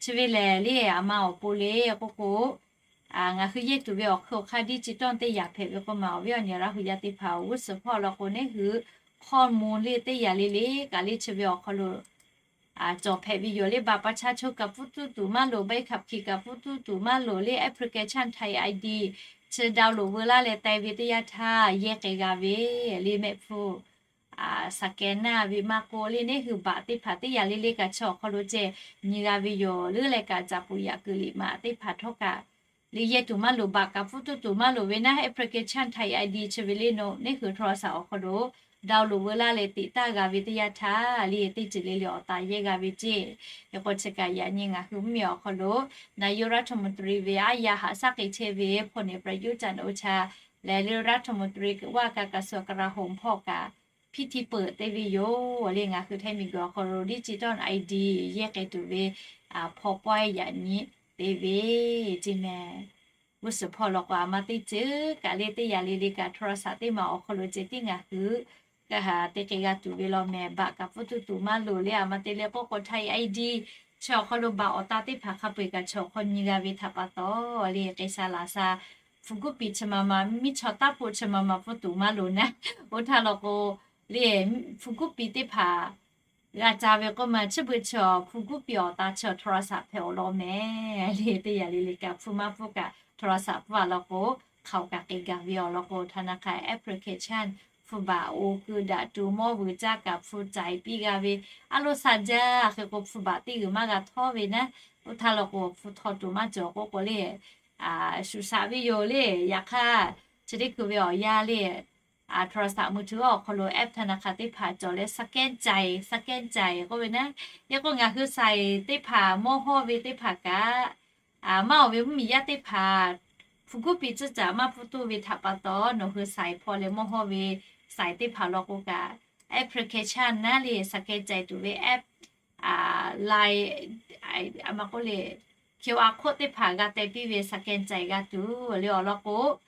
chi ve lehˬ, le aˬ ma awˬ pon le k'oˆ k'o, ngaˬ hui yehˇ tuˬ ve awˬ hk'aw hk'aˇ digital teˇ yanˇ hpehꞈ ve k'oˆ ma, awˬ viˉ awˬ nyi Laˇ hu yaˇ teˇ hpaˍ-oˬ, g'uˇ suhˍ hpawˇ law k'o, neˉ hui hkawˇ mvuh le teˇ yanˇ le le kaꞈ le chi ve awˬ hk'aw lo cawˬ hpehꞈ ve yoˬ. Le บัตรประชาชน kaꞈ pfuhˇ tuˇ tuˬ maˇ loˍ, ใบขับขี่ kaꞈ pfuhˇ tuˇ tuˬ maˇ loˍ, le application Thai I D chi download veu laˇ leh teh ve teˇ yanˇ htaˇ yehˇ k'ai g'a ve, le mehˆ hpfuhˇ scan naˇ ve maˇ k'oˆ, le neˉ hui บัตร teˇ hpaˍ teˇ yanˇ le le kaꞈ chi awˬ hk'aw lo ceh nyi g'a ve yoˬ. Leuˉ leh kaꞈ caꞈ puˍ yaꞈ kuiˬ liꞈ maꞈ teˇ hpaˍ htawˇ kaꞈ le yehˇ tuˬ maˇ loˍ, บัตร kaꞈ pfuhˇ tuˇ tuˬ maˇ loˍ ve naˉ, application Thai I D chi ve le nawˬ neˉ hui โทรศัพท์ awˬ hk'aw lo download veu laˇ leh teꞈ taˇ g'a ve teˇ yanˇ htaˇ, le teˇ ceuˬ le le awˬ taˍ yehˇ g'a ve ceˇ. Hk'e k'o chi kaꞈ yaꞈ nyi ngaˬ hui mvuhˇmiˬ awˬ hk'aw lo นายกรัฐมนตรี ve aˉ yaˇ haꞈ shaˉ k'ai chehˇ ve พลเอกประยุทธ์ จันทร์โอชา leh le รัฐมนตรีว่าการกระทรวงกลาโหม hpawˇ kaꞈ พิธีเปิด te ve yoˬ. Le ngaˬ hui htaiˇ miˬguiˬ awˬ hk'aw lo digital I D yehˇ k'ai tuˬ ve hpawˇ pawehˇ yaꞈ nyi te ve ceˇ mehˍ. G'uˇ suhˍ hpawˇ law k'o, aˬ ma teˇ ceuˬ kaꞈ le teˇ yanˇ le le kaꞈ โทรศัพท์ teˇ maˬ awˬ hk'aw lo ceh tiˉ ngaˬ hui kaꞈ te k'ai g'a tuˬ ve law mehˍ. บัตร kaꞈ pfuhˇ tuˇ tuˬ maˇ loˍ le, aˬ ma te le k'oˆ k'o Thai I D chi awˬ hk'aw lo บัตร awˬ taˍ teˇ hpaˍ hk'a peu-eˬ kaꞈ chi awˬ hk'aw nyi g'a ve htaꞈ pa taw, le k'ai sha laˬ sha hpu guˇ piˍ chi ma ma, miˇ chaw taˇ hpoˆ chi ma ma pfuhˇ tuˬ maˇ loˍ naˉ. Oˇ htaˇ law k'o, le hpu guˇ piˍ teˇ hpaˍ g'a ca ve k'oˆ ma, chi beuꞈ chi awˬ hpu guˇ piˍ awˬ taˍ chi awˬ โทรศัพท์ hpehꞈ awˬ lawn mehˍ. Le teˇ yanˇ le le kaꞈ hpu maˇ pfuhˇ kaꞈ โทรศัพท์ pfuhˇ a law k'o, hk'aoˍ kaꞈ k'ai gaˬ ve awˬ lawn k'o, ธนาคาร application hpu baꞈ oˬ keu daꞈ tuˬ mawˇ vuiˬ caˇ kaꞈ hpu caiˍ piˇ g'a ve, aˉ lo sha jaˇ hk'e k'o hpu baꞈ teˇ g'uiˬ maˇ g'a htawˇ ve naˉ. Oˇ htaˇ law k'o, hpu htawˇ tuˬ maˇ cawˬ k'oˆ k'o le, shuˍ shaꞈ ve yoˬ le. Yaꞈ hk'aˇ, chi teˇ hkui ve awˬ yanˇ le, โทรศัพท์มือถือ awˬ hk'aw lo แอปธนาคาร teˇ hpaˍ cawˬ leh สแกนจ่าย สแกนจ่าย k'oˆ ve naˉ. Yaꞈ k'o ngaˬ hui shaiˍ teˇ hpaˍ mawˇ hawˇ ve teˇ hpaˍ kaꞈ, maˇ awˬ ve mvuhˇmiˬ yaˇ teˇ hpaˍ hpu guˇ piˍ tcuhˇ caꞈ maˇ pfuhˇ tuˬ ve htaꞈ pa taw, nawˬ hui shaiˍ hpawˇ leh mawˇ hawˇ ve shaiˍ teˇ hpaˍ law k'o kaꞈ, application naˉ le สแกนจ่าย tuˬ ve app, Line, aˬ ma k'oˆ le, QR code teˇ hpaˍ g'a teh piˇ ve สแกนจ่าย g'a tuˬ le awˬ lawn k'o,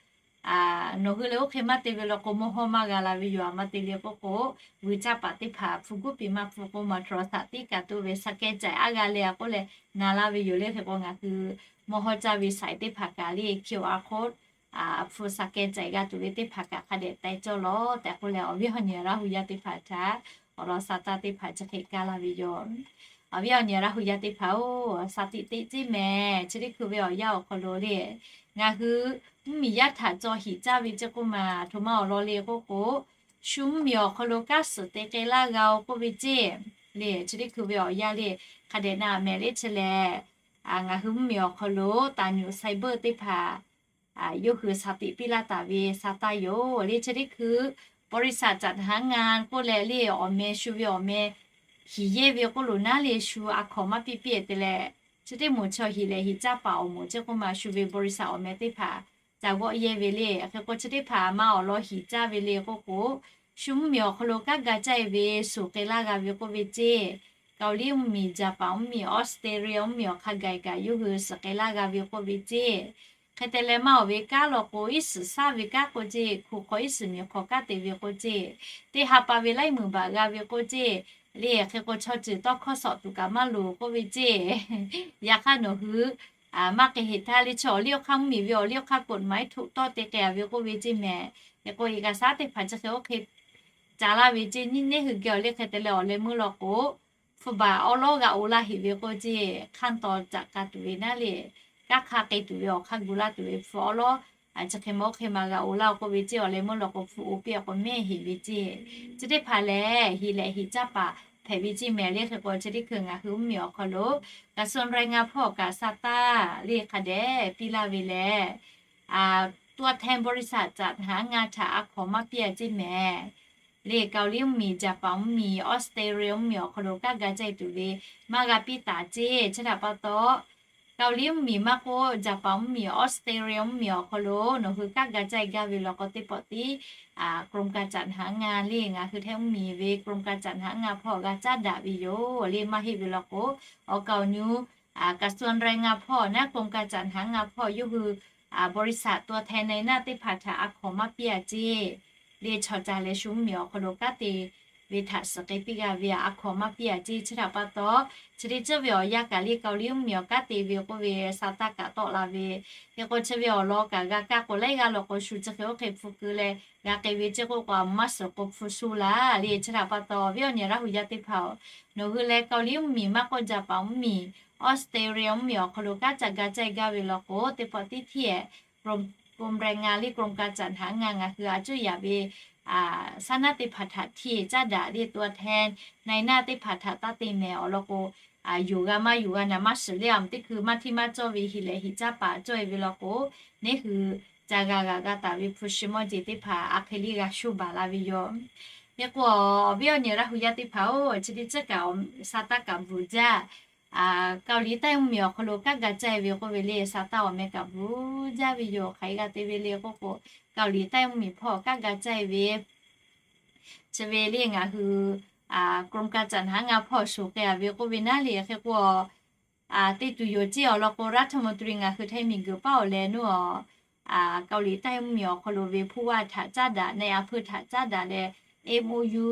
nawˬ hui le oˇ hk'e maˇ te ve law k'o, mawˇ hawˇ maˇ g'a la ve yoˬ. Aˬ ma te le k'oˆ k'o, vuiˬ caˇ paˍ teˇ hpaˍ hpu guˇ piˍ maˇ pfuhˇ k'oˆ ma โทรศัพท์ tiˉ kaꞈ tuˬ ve สแกนจ่าย aˉ g'a le a k'oˆ leh na laˇ ve yoˬ le. Hk'e k'o ngaˬ hui mawˇ hawˇ caˇ ve shaiˍ teˇ hpaˍ kaꞈ le QR code hpu สแกนจ่าย g'a tuˬ ve teˇ hpaˍ kaꞈ hk'a dehꞈ teh cawˇ lawˬ tehꞈ k'oˆ leh, awˬ viˉ awˬ nyi Laˇ hu yaˇ teˇ hpaˍ htaꞈ awˬ lawn sha taˇ teˇ hpaˍ chi hk'e kaˇ laˇ ve yoˬ. Awˬ viˉ awˬ nyi Laˇ hu yaˇ teˇ hpaˍ-oˬ, sha tiꞈ teˇ ceˇ mehˍ. Chi teˇ hkui ve awˬ yanˇ awˬ hk'aw lo le, ngaˬ hui mvuhˇmiˬ yaˇ htaꞈ caw hiꞈ caˇ ve ceˇ k'oˆ ma, htoꞈ ma awˬ lawn le k'oˆ k'o, shu mvuhˇmiˬ awˬ hk'aw lo kanˉ suhˍ te k'ai laˇ g'a-oˬ k'oˆ ve ceˇ. Le chi teˇ hkui ve awˬ yanˇ le, hk'a dehꞈ na mehˍ le chi lehˬ, ngaˬ hui mvuhˇmiˬ awˬ hk'aw lo taˍ nyuꞈ cyber teˇ hpaˍ yawˇ hui sha tiꞈ piˇ laˇ taˍ ve sha taˇ yoˬ. Le chi teˇ hkui บริษัทจัดหางาน k'oˆ leh le awˬ meh shu ve awˬ meh hiˍ yehˇ ve k'oˆ lo naˉ le, shu a hkawnˍ maˇ piˇ piˇ te leh, chi teˇ moˍ chaw hiˍ lehˬ hiˍ caˇ paˍ awˬ moˍ ceˇ k'oˆ ma, shu ve บริษัท awˬ meh teˇ hpaˍ ca g'awˆ yehˇ ve le. Hk'e k'o chi teˇ hpaˍ ma awˬ lawn hiˍ caˇ ve le k'oˆ k'o, shu mvuhˇmiˬ awˬ hk'aw lo kanˉ ga caˇ-e ve suhˍ k'ai laˇ g'a ve k'oˆ ve ceˇ. Kaoˍliˇ mvuhˇmiˬ, Jaˍpaˍ mvuhˇmiˬ, Australia mvuhˇmiˬ awˬ hk'a gaˬ kaꞈ yawˇ hui suhˍ k'ai laˇ g'a ve k'oˆ ve ceˇ. Hk'e te leh maˇ awˬ ve kanˉ law k'o, iˉ suhˍ shaˉ ve kanˉ k'oˆ ceˇ, hku hk'aw iˉ suhˍ miˬ hk'aw kanˉ te ve k'oˆ ceˇ, teˇ ha pa ve laiˉ meunˍ baꞈ g'a ve k'oˆ ceˇ. Le hk'e k'o chaw ceuˬ tawˇ hkawˇ shawˍ tuˬ kaꞈ maˇ loˍ k'oˆ ve ceˇ. Yaꞈ hk'aˇ nawˬ hui maˇ k'e heˍ htaˇ le chi awˬ liˇ awˬ hk'aˇ mvuhˇmiˬ ve awˬ liˇ awˬ hk'aˇ กฎหมาย htoꞈ tawˆ te k'ai a ve k'oˆ ve ceˇ mehˍ. Hk'e k'o iˬ kaꞈ shaˉ teˇ hpaˍ chi hk'e oˇ hk'e ca laˇ ve ceˇ, nyiˇ nehˉ hui geh awˬ liˇ hk'e te leh awˬ leh meuˇ law k'o, hpu baˬ awˉ lawˉ g'a oˬ laˇ heˍ ve k'oˆ ceˇ, hk'aˇ taw caꞈ k'a tuˬ ve naˉ le, kanˉ hk'a k'e tuˬ ve awˬ hk'aˇ gu laˇ tuˬ ve hpu awˉ lawˉ chi hk'e ma oˇ hk'e ma g'a oˬ laˇ k'oˆ ve ceˇ, awˬ leh meuˇ law k'o hpu oˇ piˇ a k'o mehˇ heˍ ve ceˇ. Chi teˇ hpaˍ lehˬ heˍ lehꞈ heˍ caˇ paˍ hpehꞈ ve ceˇ mehˍ le. Hk'e k'o chi teˇ hkui ngaˬ hui mvuhˇmiˬ awˬ hk'aw lo กระทรวงแรงงาน hpawˇ kaꞈ sa taˇ le hk'a dehꞈ piˇ laˇ ve lehˬ, ตัวแทนบริษัทจัดหางาน htaꞈ a hkawnˍ maˇ piˇ a ceˇ mehˍ le. Kaoˍliˉ mvuhˇmiˬ, Jaˍpaˍ mvuhˇmiˬ, Australia mvuhˇmiˬ awˬ hk'aw lo kanˉ ga caˇ e tuˬ ve maˇ g'a piˇ taˍ ceˇ. Chi htaꞈ pa taw, Kaoˍliˉ mvuhˇmiˬ maˇ k'oˆ, Jaˍpaˍ mvuhˇmiˬ, Australia mvuhˇmiˬ awˬ hk'aw lo nawˬ hui kanˉ ga caˇ e gaˇ ve law k'o teˇ pawˆ tiˉ กรมการจัดหางาน le ngaˬ hui Htaiˇ mvuhˇmiˬ ve กรมการจัดหางาน hpawˇ g'a caˉ daꞈ ve yoˬ le. Maˇ heˆ ve law k'o, awˬ kaoˬ nyu กระทรวงแรงงาน hpawˇ naˉ กรมการจัดหางาน hpawˇ yawˇ hui บริษัท ตัวแทน ในหน้า teˇ hpaˍ htaꞈ a hkawnˍ maˇ piˇ a ceˇ le. Chaw ca leh shu mvuhˇmiˬ awˬ hk'aw lo kanˉ te ve htaꞈ suhˍ k'e piˇ g'a ve a hkawnˍ maˇ piˇ a ceˇ. Chi htaꞈ pa taw, chi teˇ ceuˬ ve awˬ yanˇ kaꞈ le Kaoˍliˉ mvuhˇmiˬ awˬ kanˉ te ve k'oˆ ve sa taˇ kaꞈ tawˆ la ve. Hk'e k'o chi ve awˬ lawn kaꞈ g'a kaˇ k'o laiˉ g'aˇ law k'o shu chi hk'e oˇ hk'e hpu keu leh g'a k'e ve ceˇ k'oˆ k'o, a maˇ suhˍ k'o hpu shu laˇ le. Chi htaꞈ pa taw, viˉ awˬ nyi Laˇ hu yaˇ teˇ hpaˍ-oˬ, nawˬ hui leh Kaoˍliˉ mvuhˇmiˬ maˇ k'oˆ, Jaˍpaˍ mvuhˇmiˬ, Australia mvuhˇmiˬ awˬ hk'aw lo kanˉ ca ga caˇ e gaˇ ve law k'o, teˇ pawˆ tiˉ htiˇ กรมแรงงาน le กรมการจัดหางาน ngaˬ hui a cuˇ yaꞈ ve shaˉ naˉ teˇ hpaˍ htaꞈ htiˇ caˉ daꞈ le ตัวแทนในหน้า teˇ hpaˍ htaꞈ taˇ te mehˍ. Awˬ lawn k'o, yonˍ g'a maˇ yonˍ g'a naˍ maˇ shiˍ le. A meuꞈ teˇ hkui maˇ htiˇ maˇ cawˇ ve heˍ lehꞈ heˍ caˇ paˍ cawˇ e ve law k'o, neˇ hui ca g'a g'a g'a taˍ ve hpu shi mawˇ jeˬ teˇ hpaˍ a hk'e le g'a shuˇ baˬ la ve yoˬ. Hk'e k'o, viˉ awˬ nyi Laˇ hu yaˇ teˇ hpaˍ-oˬ, chi teˇ ceuˬ kaꞈ sa taˇ kaꞈ bvuhˬ jaˇ. Kaoˍliˉ Htaiˇ mvuhˇmiˬ awˬ hk'aw lo kanˉ ga caˇ e ve k'oˆ ve le sa taˇ awˬ meh kaꞈ bvuhˬ jaˇ ve yoˬ. Hk'aˬ hk'e g'a te ve le k'oˆ k'o, Kaoˍliˉ Htaiˇ mvuhˇmiˬ hpawˇ kanˉ ga caˇ e ve chi ve le ngaˬ hui กรมการจัดหางาน hpawˇ shoˍ k'ai a ve k'oˆ ve naˉ le. Hk'e k'o, te tuˬ yoˬ ceˇ. Awˬ lawn k'o รัฐมนตรี ngaˬ hui Htaiˇ miˬguiˬ paˉ awˬ leh nuˇ a, Kaoˍliˉ Htaiˇ mvuhˇmiˬ awˬ hk'aw lo ve ผู้ว่า htaꞈ caˉ daꞈ, นายอำเภอ htaꞈ caˉ daꞈ leh MOU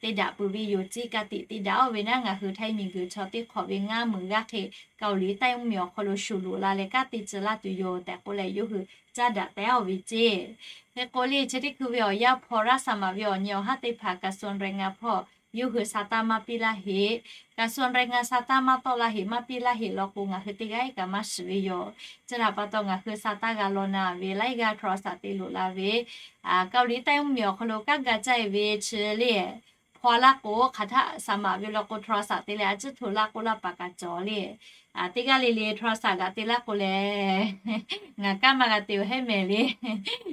te daꞈ peuˬ ve yoˬ ceˇ. Ka tiꞈ te daꞈ oˇ ve naˉ ngaˬ hui Htaiˇ miˬguiˬ chaw teˇ hk'awꞈ ve ngaˇ meuˍ g'aˇ hk'e Kaoˍliˉ Htaiˇ mvuhˇmiˬ awˬ hk'aw lo shuˍ loꞈ la leh kanˉ te tcuh laˇ tuˬ yoˬ tehꞈ k'oˆ leh yawˇ hui caˉ daꞈ tehˉ oˇ ve ceˇ. Hk'e k'o le chi teˇ hkui ve awˬ yanˇ hpawˇ raˇ saˍ maˍ ve awˬ nyi awˬ haˉ teˇ hpaˍ กระทรวงแรงงาน hpawˇ yawˇ hui sa taˇ maˇ piˇ laˇ heꞈ, กระทรวงแรงงาน sa taˇ maˇ tawˆ laˇ heꞈ, maˇ piˇ laˇ heꞈ law k'o ngaˬ hui teˇ g'aˇ kaꞈ maˇ shiˍ ve yoˬ. Chi htaꞈ pa taw ngaˬ hui sa taˇ g'a law na ve laiˉ g'aˇ โทรศัพท์ te loꞈ la ve, Kaoˍliˉ Htaiˇ mvuhˇmiˬ awˬ hk'aw lo kanˉ ga caˇ e ve chi le hpaw laˇ k'o, hk'aˬ htaˆ saˍ maˍ ve law k'o โทรศัพท์ te leh a ciˉ hto laˇ k'oˆ laˇ paˍ kaꞈ cawˬ le. Teˇ g'aˇ le le โทรศัพท์ g'aꞈ te laˇ k'o lehˬ, ngaˬ kanˉ maˇ g'a te-oˬ heˉ mehˍ le.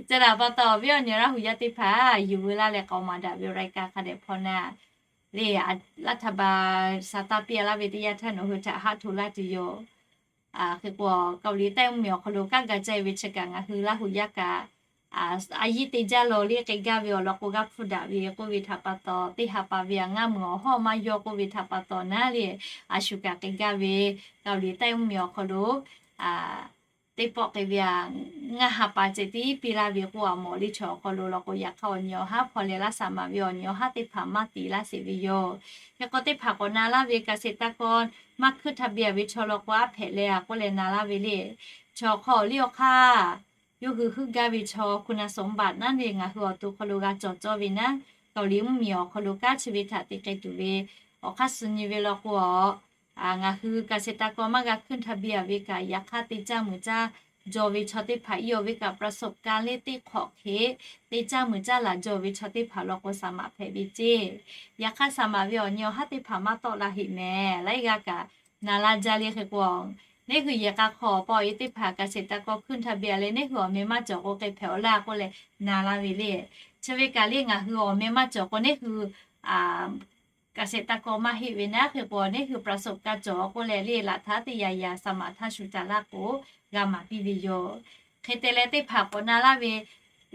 Chi htaꞈ pa taw viˉ awˬ nyi Laˇ hu yaˇ teˇ hpaˍ yuˬ veu laˇ leh k'aoˍ maˍ daꞈ ve รายการ hk'a dehꞈ hpaw na le, laˇ htaꞈ ba sa taˇ piˇ a laˇ ve teˇ yanˇ htaˇ nawˬ hui htaꞈ haˆ hto laˇ tuˬ yoˬ. Hk'e k'o, Kaoˍliˉ Htaiˇ mvuhˇmiˬ awˬ hk'aw lo kanˉ ga caˇ e ve chi kaꞈ ngaˬ hui Laˇ hu yaˇ kaꞈ a yiˇ te jaˇ law le k'e gaˇ ve awˬ lawn k'o g'a hpuˇ daꞈ ve k'oˆ ve htaꞈ pa taw, teˇ ha pa ve a ngaˇ meuˍ awˬ hawˉ maˇ yawˇ k'oˆ ve htaꞈ pa taw naˉ le, a shu kaꞈ k'e gaˇ ve Kaoˍliˉ Htaiˇ mvuhˇmiˬ awˬ hk'aw lo teˇ pawˆ k'e ve a ngaˇ ha pa ceh tiˉ piˇ laˇ ve k'oˆ a mawˬ le. Chaw awˬ hk'aw lo law k'o yaꞈ hk'aˇ awˬ nyi awˬ haˉ hpaw leh laˇ saˍ maˍ ve awˬ nyi awˬ haˉ teˇ hpaˍ maˇ tiˍ laˇ sheˍ ve yoˬ. Hk'e k'o teˇ hpaˍ k'awꞈ na laˇ ve เกษตรกร maˇ hkuiˇ htaˇ biˇ a ve chaw law k'o aˉ hpehꞈ leh a k'oˆ leh na laˇ ve le. Chaw hk'aw awˬ liˇ awˬ hk'aˇ yawˇ hui heuˆ gaˇ ve chaw คุณสมบัติ naˉ le ngaˬ hui awˬ to hk'aw lo g'a cawˬ cawˇ ve naˉ, Kaoˍliˉ mvuhˇmiˬ awˬ hk'aw lo kanˉ chi ve htaꞈ te k'ai tuˬ ve awˬ hk'aˇ suh nyi ve law k'o a, ngaˬ hui เกษตรกร maˇ g'a hkuiˇ htaˇ biˇ a ve kaꞈ yaꞈ hk'aˇ te caˇ muiˬ caˇ jaw ve chaw teˇ hpaˍ iˉ aw ve kaꞈ ประสบการณ์ le teˇ hk'awꞈ hk'e te caˇ muiˬ caˇ laˬ jaw ve chaw teˇ hpaˍ law k'o saˍ maˍ hpehꞈ ve ceˇ. Yaꞈ hk'aˇ saˍ maˍ ve awˬ nyi awˬ haˉ teˇ hpaˍ maˇ tawˆ la heꞈ mehˍ. Laiˉ g'aˇ kaꞈ na laˇ jaˇ le. Hk'e k'o, neˇ hui yehˬ k'a hk'aw paw e teˇ hpaˍ เกษตรกร hkuiˇ htaˇ biˇ a leh neˇ hui awˬ meh maˇ cawˬ k'o k'ai hpehꞈ-aw laˇ k'oˆ leh na laˇ ve le. Chi ve kaꞈ le ngaˬ hui awˬ meh maˇ cawˬ k'o neˇ hui เกษตรกร maˇ heˆ ve naˉ. Hk'e k'o neˇ hui ประสบการณ์ cawˬ k'oˆ leh le laꞈ htaˇ teˇ yaꞈ yaꞈ saˍ maˍ htaˇ shu ca laˇ k'o g'a maˍ piˇ ve yoˬ. Hk'e te leh teˇ hpaˍ k'awꞈ na laˇ ve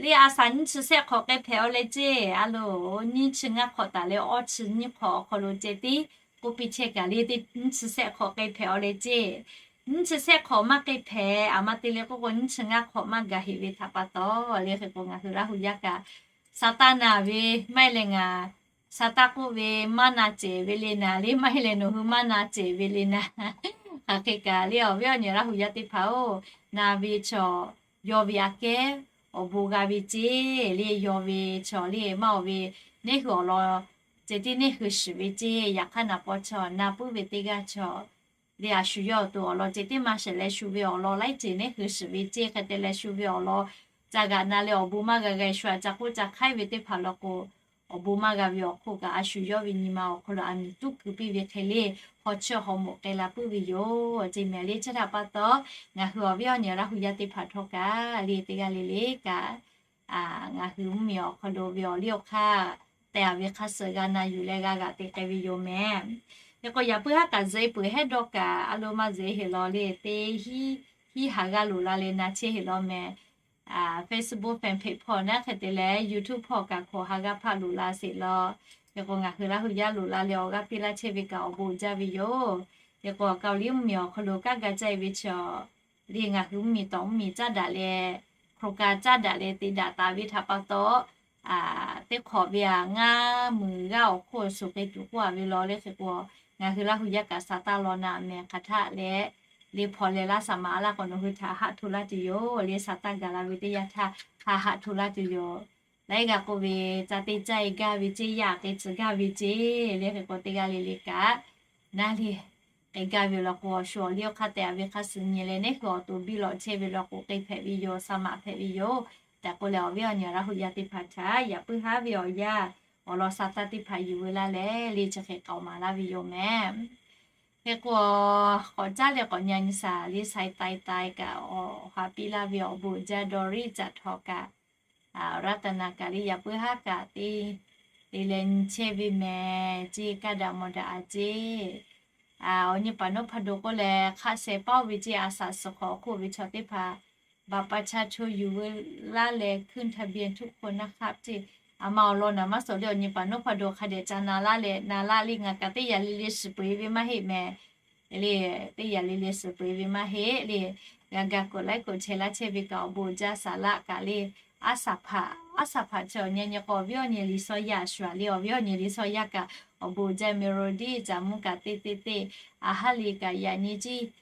le a shaˍ nyiˇ chi shehˆ hk'awꞈ k'ai hpehꞈ-aw leh ceˇ. A lo, nyiˇ chi ngaˇ hk'awꞈ taˍ leh awˇ chi nyiˇ hk'awꞈ awˬ hk'aw lo ceh tiˉ k'oˆ piˇ chehˇ kaꞈ le teˇ nyiˇ chi shehˆ hk'awꞈ k'ai hpehꞈ-aw leh ceˇ. Nyiˇ chi shehˆ hk'awꞈ maˇ k'ai hpehꞈ, a ma te leh k'oˆ k'o nyiˇ chi ngaˇ hk'awꞈ maˇ gaˬ heꞈ ve htaꞈ pa taw le. Hk'e k'o ngaˬ hui Laˇ hu yaˇ kaꞈ sa taˇ na ve maˇ heˆ leh ngaˬ sa taˇ k'oˆ ve maˇ na cehˬ ve le naˍ le, maˇ heˆ leh nawˬ hui maˇ na cehˬ ve le naˍ. Hk'aˬ hk'e kaꞈ le, awˬ viˉ awˬ nyi Laˇ hu yaˇ teˇ hpaˍ-oˬ, na ve chaw, yawˇ ve aꞈ kehˉ awˬ bon g'a ve ceˇ le, yawˇ ve chaw le maˇ awˬ ve, neˇ hui awˬ lawn ceh tiˉ neˇ hui shiˍ ve ceˇ. Yaꞈ hk'aˇ naˍ paw chaw na puiˉ ve teˇ g'aˇ chaw le, a shu yawˇ awˬ to awˬ lawn ceh tiˉ maˇ shiˍ leh, shu ve awˬ lawn laiˉ ceuˬ neˇ hui shiˍ ve ceˇ. Hk'e te leh shu ve awˬ lawn ca g'aꞈ na leh awˬ bon maˇ g'a g'a, shu aꞈ ca k'oˆ ca hk'aiˉ ve teˇ hpaˍ law k'o, awˬ bon maˇ g'a ve awˬ hk'oˆ kaꞈ, a shu yawˇ ve nyi ma awˬ hk'aw lo aˬ miˍ tuˉ kuiˬ piˇ ve hk'e le, hk'aw chehˇ hk'aw moˍ k'ai la puiˉ ve yoˬ ceˇ mehˍ le. Chi htaꞈ pa taw, ngaˬ hui awˬ viˉ awˬ nyi Laˇ hu yaˇ teˇ hpaˍ htawˇ kaꞈ le, teˇ g'aˇ le le kaꞈ, ngaˬ hui mvuhˇmiˬ awˬ hk'aw lo ve awˬ liˇ awˬ hk'aˇ tehꞈ a ve hk'a suh g'a na yuˬ leh g'a g'aꞈ te k'ai ve yoˬ mehˍ. Hk'e k'o, yaꞈ puiˉ haˉ kaꞈ zuhꞈ e peuˬ hehˉ dawˇ kaꞈ, a lo maˇ zuhꞈ e heˆ law le, teˇ hiˉ haˉ ha g'a loꞈ la leh na chehˇ heˆ law mehˍ. Facebook fan page hpawˇ naˉ hk'e te leh YouTube hpawˇ kaꞈ hkawꞈ ha g'aˇ hpaˆ loꞈ la sheˍ law. Hk'e k'o, ngaˬ hui Laˇ hu yaˇ loꞈ la leh awˬ g'aˇ piˇ laˇ chehˇ ve kaꞈ awˬ bon jaˇ ve yoˬ. Hk'e k'o, Kaoˍliˇ mvuhˇmiˬ awˬ hk'aw lo kanˉ ga caˇ e ve chaw le, ngaˬ hui mvuhˇmiˬ tawˍ mvuhˇmiˬ caˉ daꞈ leh, hk'aw ka caˉ daꞈ leh te daꞈ taˍ ve htaꞈ pa taw, teˇ hk'awꞈ ve aꞈ ngaˇ meunˍ g'aˇ awˬ hk'oˆ suhˍ k'ai tuˬ k'oˆ a ve law le. Hk'e k'o, ngaˬ hui Laˇ hu yaˇ kaꞈ sa taˇ law na mehˍ hk'aˬ htaˆ leh, le hpaw leh laˇ saˍ maˍ a laˇ k'o, nawˬ hui htaꞈ haꞈ hto laˇ tuˬ yoˬ le. Sa taˇ gaˬ la ve teˇ yanˇ htaˇ hk'a haꞈ hto laˇ tuˬ yoˬ. Laiˉ g'a k'oˆ ve, ca te caˇ e gaˇ ve ceˇ, yaˇ k'ai tcuh gaˇ ve ceˇ le. Hk'e k'o, teˇ g'aˇ le le kaꞈ naˉ le, k'ai gaˇ ve law k'o, awˬ shu awˬ liˇ awˬ hk'aˇ tehꞈ a ve hk'a suh nyi leh neˇ hui awˬ to biˇ lawꞈ chehˇ ve law k'o, k'ai hpehꞈ ve yoˬ, saˍ maꞈ hpehꞈ ve yoˬ tehꞈ k'oˆ leh, awˬ viˉ awˬ nyi Laˇ hu yaˇ teˇ hpaˍ htaꞈ yaꞈ puiˉ haˉ ve awˬ yanˇ awˬ lawn sa taˇ teˇ hpaˍ yuˬ veu laˇ leh le, chi hk'e k'aoˍ maˍ laˇ ve yoˬ mehˍ. Hk'e k'o, k'awꞈ caˉ leh k'awꞈ nyi nyi shaˍ le, sai tai tai kaꞈ awˬ ha piˇ laˇ ve awˬ bon uiˍ jaˇ dawˇ riˉ caꞈ htaw kaꞈ, Raˇtaˍnaˍ kaꞈ le, yaꞈ puiˉ haˉ kaꞈ te te leh nyi chehˇ ve mehˍ ceˇ. Kaˇ daꞈ mawˬ daꞈ a ceˇ. Awˬ nyi paˍ nawˉ hpaˇ do k'oˆ leh hk'aˆ sheh paoˇ ve ceˇ. A shaꞈ suhˍ hk'awꞈ hk'oˆ ve chaw teˇ hpaˍ บัตรประชาชน yuˬ veu laˇ leh ขึ้นทะเบียนทุกคนนะครับ ceˇ. A ma awˬ lawn naˍ maˇ suhˍ le, awˬ nyi paˍ nawˉ hpaˇ do hk'a dehꞈ ca na laˇ leh na laˇ le. Ngaˬ kaꞈ teˇ yanˇ le le shiˍ peuˬ e ve maˇ heˆ mehˍ. Le, teˇ yanˇ le le shiˍ peuˬ e ve maˇ heˆ le. G'a ga กดไลค์ กดแชร์ laˇ chehˇ ve kaꞈ awˬ bon jaˇ, saˍ laˆ kaꞈ le. A shaꞈ hpaꞈ, a shaꞈ hpaꞈ chi awˬ nyi nyi k'o, awˬ viˉ awˬ nyi Liꞈ shaw yaˇ shuˍ a le, awˬ viˉ awˬ nyi Liꞈ shaw yaˇ kaꞈ awˬ bon jaˇ, Melody caꞈ mvuhˇ kaꞈ teˇ teˇ teˇ, a haˉ le kaꞈ yaꞈ nyi ciˇ,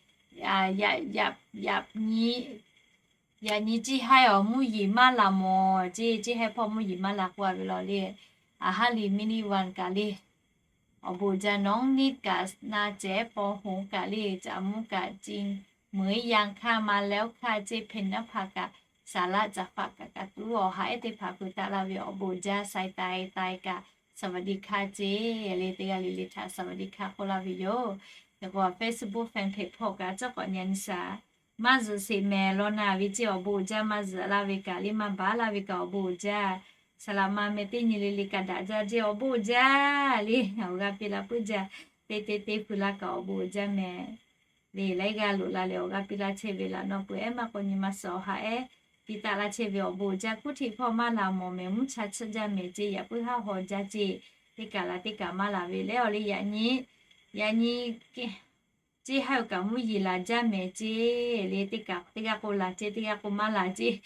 yaꞈ nyi ciˇ haiˉ awˬ mvuhˇ yeˬ maˇ la mawˬ ceˇ. Ciˇ haiˉ hpawˇ mvuhˇ yeˬ maˇ la k'oˆ a ve law le. A haˉ le มินิวัน kaꞈ le, awˬ bon jaˇ, น้องนิด kaꞈ na cehˉ ป.หก kaꞈ le, caꞈ mvuhˇ kaꞈ เจน เหมย ยัง hkaˇ มาแล้วค่ะ ceˇ, เพนนัพพา kaꞈ saˍ laˆ caˍ hpaꞈ kaꞈ kaꞈ tuˉ awˬ ha ehˉ teˇ hpaˍ hpeuꞈ taˆ laˇ ve awˬ bon jaˇ, sai tai tai kaꞈ สวัสดีค่ะ ceˇ le. Teˇ g'aˇ le le htaꞈ สวัสดีค่ะ k'oˆ laˇ ve yoˬ. Hk'e k'o, Facebook fan page hpawˇ kaꞈ cawˇ k'awꞈ nyi nyi shaˍ. Maˇ zuhꞈ sheˍ mehˍ law na ve ceˇ, awˬ bon jaˇ. Maˇ zuhꞈ laˇ ve kaꞈ le, maˇ baˬ laˇ ve kaꞈ awˬ bon jaˇ. Saˍ laꞈ ma meh teˇ nyi le le kaꞈ daꞈ jaˇ ceˇ, awˬ bon jaˇ le. Awˬ g'aˇ piˇ laˇ puiˉ jaˇ. Teˇ teˇ teˇ hpui laˇ kaꞈ awˬ bon jaˇ mehˍ le. Laiˉ g'aˇ loꞈ la leh awˬ g'aˇ piˇ laˇ chehˇ ve laꞈ naw peuˬ ehˉ maˇ k'o nyi ma suhˍ awˬ ha ehˉ piˇ taˆ laˇ chehˇ ve awˬ bon jaˇ. Kuˉ htiꞈ hpawˇ maˇ la mawˬ mehˍ, mvuhˇ cha tsuhˇ jaˇ mehˍ ceˇ, yaꞈ puiˉ haˉ haw jaˇ ceˇ. Teˇ kaꞈ la teˇ kaꞈ maˇ la ve leh awˬ le yaꞈ nyi, yaꞈ nyi ceˇ haiˉ oˬ kaꞈ mvuhˇ yeˬ laˬ jaˇ mehˍ ceˇ le. Teˇ kaꞈ teˇ g'aˇ k'o laˬ ceˇ, teˇ g'aˇ k'o maˇ laˬ ceˇ.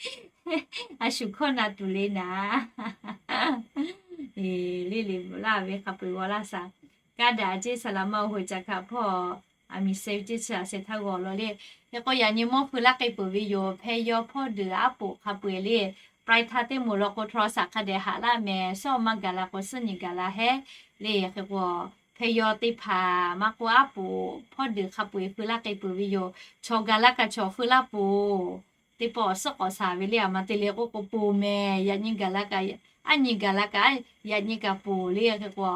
A shu hkawˇ na tuˬ le naˍ. Eˬ, le le laˇ ve hk'a peu-eˬ g'aw laˇ shaˍ. Kaˇ daꞈ ceˇ, saˍ laꞈ ma awˬ hoꞈ caꞈ hkaꞈ hpawˇ a miˬ sheh ve ceˇ chi a sheh htaˇ g'aw law le. Hk'e k'o, yaꞈ nyi mawˇ hpui laˇ k'ai peuˬ ve yoˬ. Hpehˇ yawˇ hpawˇ deuˬ aˉ poꞈ hk'a peu-eˬ le, ปลายทาง teˇ moˍ law k'o โทรศัพท์ hk'a dehꞈ haꞈ laˇ mehˍ. Suhˉ maˇ gaˬ la k'o, suhˉ nyi gaˬ la hehˉ le. Hk'e k'o, hpehˇ yawˇ teˇ hpaˍ maˇ k'oˆ, aˉ poꞈ hpawˇ deuˬ hk'a peu-eˬ hpui laˇ k'ai peuˬ ve yoˬ. Chaw gaˬ la kaꞈ chaw hpui laˇ poˬ. Teˇ pawˆ awˬ suhˉ k'awꞈ shaˍ ve le, a ma te le k'oˆ k'o poˬ mehˍ. Yaꞈ nyi gaˬ la kaꞈ, aˉ nyi gaˬ la kaꞈ, yaꞈ nyi kaꞈ poˬ le. Hk'e k'o,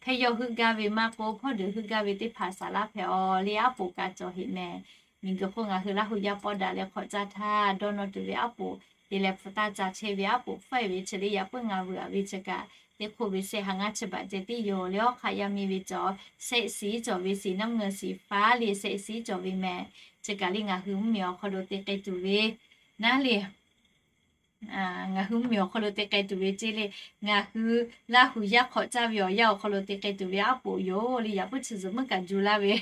hpehˇ yawˇ heuˆ gaˇ ve maˇ k'oˆ, hpawˇ deuˬ heuˆ gaˇ ve teˇ hpaˍ saˍ laˇ hpehꞈ aw le, aˉ poꞈ kaꞈ cawˬ heꞈ mehˍ. Miˬguiˬ hk'oˆ ngaˬ hui Laˇ hu yaˇ pawˆ daꞈ leh hk'awꞈ caˇ htaˇ, dawˇ nawˇ tuˬ ve aˉ poꞈ te leh hpu taˇ ca chehˇ ve aˉ poꞈ hpfuhˆ e ve chi le, yaꞈ puiˉ ngaˬ vuiˬ a ve chi kaꞈ, teˇ hk'oˆ ve shehˆ ha ngaˇ chi baꞈ ceh tiˉ yoˬ le. Awˬ hk'aꞈ yaˇ miˇ ve cawˬ, shehˆ shiˍ cawˬ ve shiˍ naˉ meuˇ shiˍ faˉ le, shehˆ shiˍ cawˬ ve mehˍ. Chi kaꞈ le ngaˬ hui mvuhˇmiˬ awˬ hk'aw lo te k'ai tuˬ ve naˉ le. Ngaˬ hui mvuhˇmiˬ awˬ hk'aw lo te k'ai tuˬ ve ceˇ le. Ngaˬ hui Laˇ hu yaˇ hk'awꞈ caˇ ve awˬ yanˇ awˬ hk'aw lo te k'ai tuˬ ve aˉ poꞈ yoˬ le. Yaꞈ puiˉ chi zuhꞈ muiˉ kaꞈ ju laˇ ve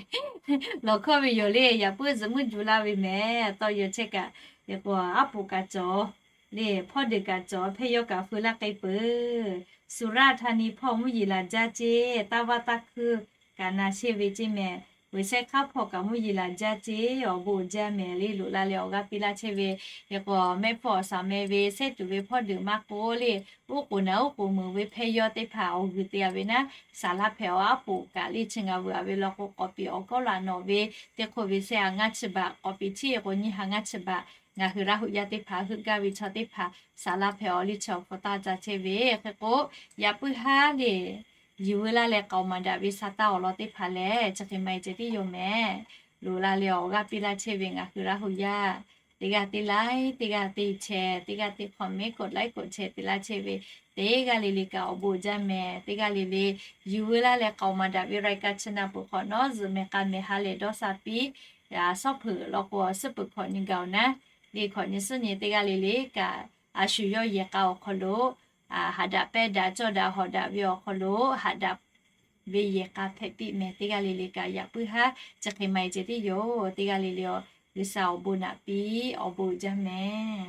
lawˬ hkawˇ ve yoˬ le. Yaꞈ puiˉ zuhꞈ muiˉ ju laˇ ve mehˍ. Tawˇ yaw chehˇ kaꞈ, aˉ poꞈ kaꞈ cawˬ le, hpawˇ deuˬ kaꞈ cawˬ, hpehˇ yawˇ kaꞈ hpui laˇ k'ai peuˬ. Suˍraˇ htaˇ nyi hpawˇ mvuhˇ yeˬ laˬ jaˇ ceˇ, taˇ vaˇ taˇ hkuiˇ kaꞈ na chehˇ ve ceˇ mehˍ. Peuˬ shehˆ hk'aˇ hpawˇ kaꞈ mvuhˇ yeˬ laˬ jaˇ ceˇ, awˬ bon uiˍ jaˇ mehˍ le loꞈ la leh awˬ g'aˇ piˇ laˇ chehˇ ve. Hk'e k'o mehˆ hpfuhˇ awˬ shaˍ meh ve shehˉ tuˬ ve hpawˇ deuꞈ maˇ k'oˆ le, uˉ k'oˍ naˍ uˉ k'oˍ meuˍ ve hpehˇ yawˇ teˇ hpaˍ awˬ g'uiˬ te a ve naˉ, saˍ laˇ hpehꞈ awˬ aˉ poꞈ kaꞈ le chi ngaˬ veuˬ a ve law k'o k'awꞈ piˍ awˬ kawˉ laꞈ nawˬ ve teˇ hk'oˆ ve shehˆ ha ngaˇ chi baꞈ, k'awꞈ piˍ chi k'o nyiˇ ha ngaˇ chi baꞈ ngaˬ hui Laˇ huˍ yaˇ teˇ hpaˍ heuˆ gaˇ ve chaw teˇ hpaˍ saˍ laˇ hpehꞈ awˬ le chi awˬ hk'aw taˇ ca chehˇ ve. Hk'e k'o, yaꞈ puiˉ haˉ le yuˬ veu laˇ leh k'aoˍ maˍ daꞈ ve sa taˇ awˬ lawn teˇ hpaˍ lehˬ, chi hk'e maˇ heˆ ceh tiˉ yoˬ mehˍ. Loꞈ la leh awˬ g'aˇ piˇ laˇ chehˇ ve ngaˬ hui Laˇ huˍ yaˇ teˇ g'aˇ te like, teˇ g'aˇ te share, teˇ g'aˇ te comment, กดไลค์ กดแชร์ te laˇ chehˇ ve, teˇ g'aˇ le le kaꞈ awˬ bon jaˇ mehˍ. Teˇ g'aˇ le le yuˬ veu laˇ leh k'aoˍ maˍ daꞈ ve รายการ chi na peuˬ hk'awꞈ nawˉ zuhꞈ mehˍ k'a mehˍ ha lehˬ dawˇ sha piˇ, sawˉ hpeuꞈ law k'o suhˉ peuˬ hkawꞈ nyi gaˬ oˬ naˉ, le hkawꞈ nyi suhˉ nyi teˇ g'aˇ le le kaꞈ a shu yawˇ yehˬ k'a awˬ hk'aw lo haꞈ daꞈ pehˇ daꞈ cawˇ daꞈ hawꞈ daꞈ ve awˬ hk'aw lo haꞈ daꞈ ve yehˬ k'a hpehꞈ piˇ mehˍ. Teˇ g'aˇ le le kaꞈ yaꞈ puiˉ haˉ chi hk'e maˇ heˆ ceh tiˉ yoˬ. Teˇ g'aˇ le le awˬ G'uiˬsha awˬ bon naꞈ piˇ, awˬ bon uiˍ jaˇ mehˍ.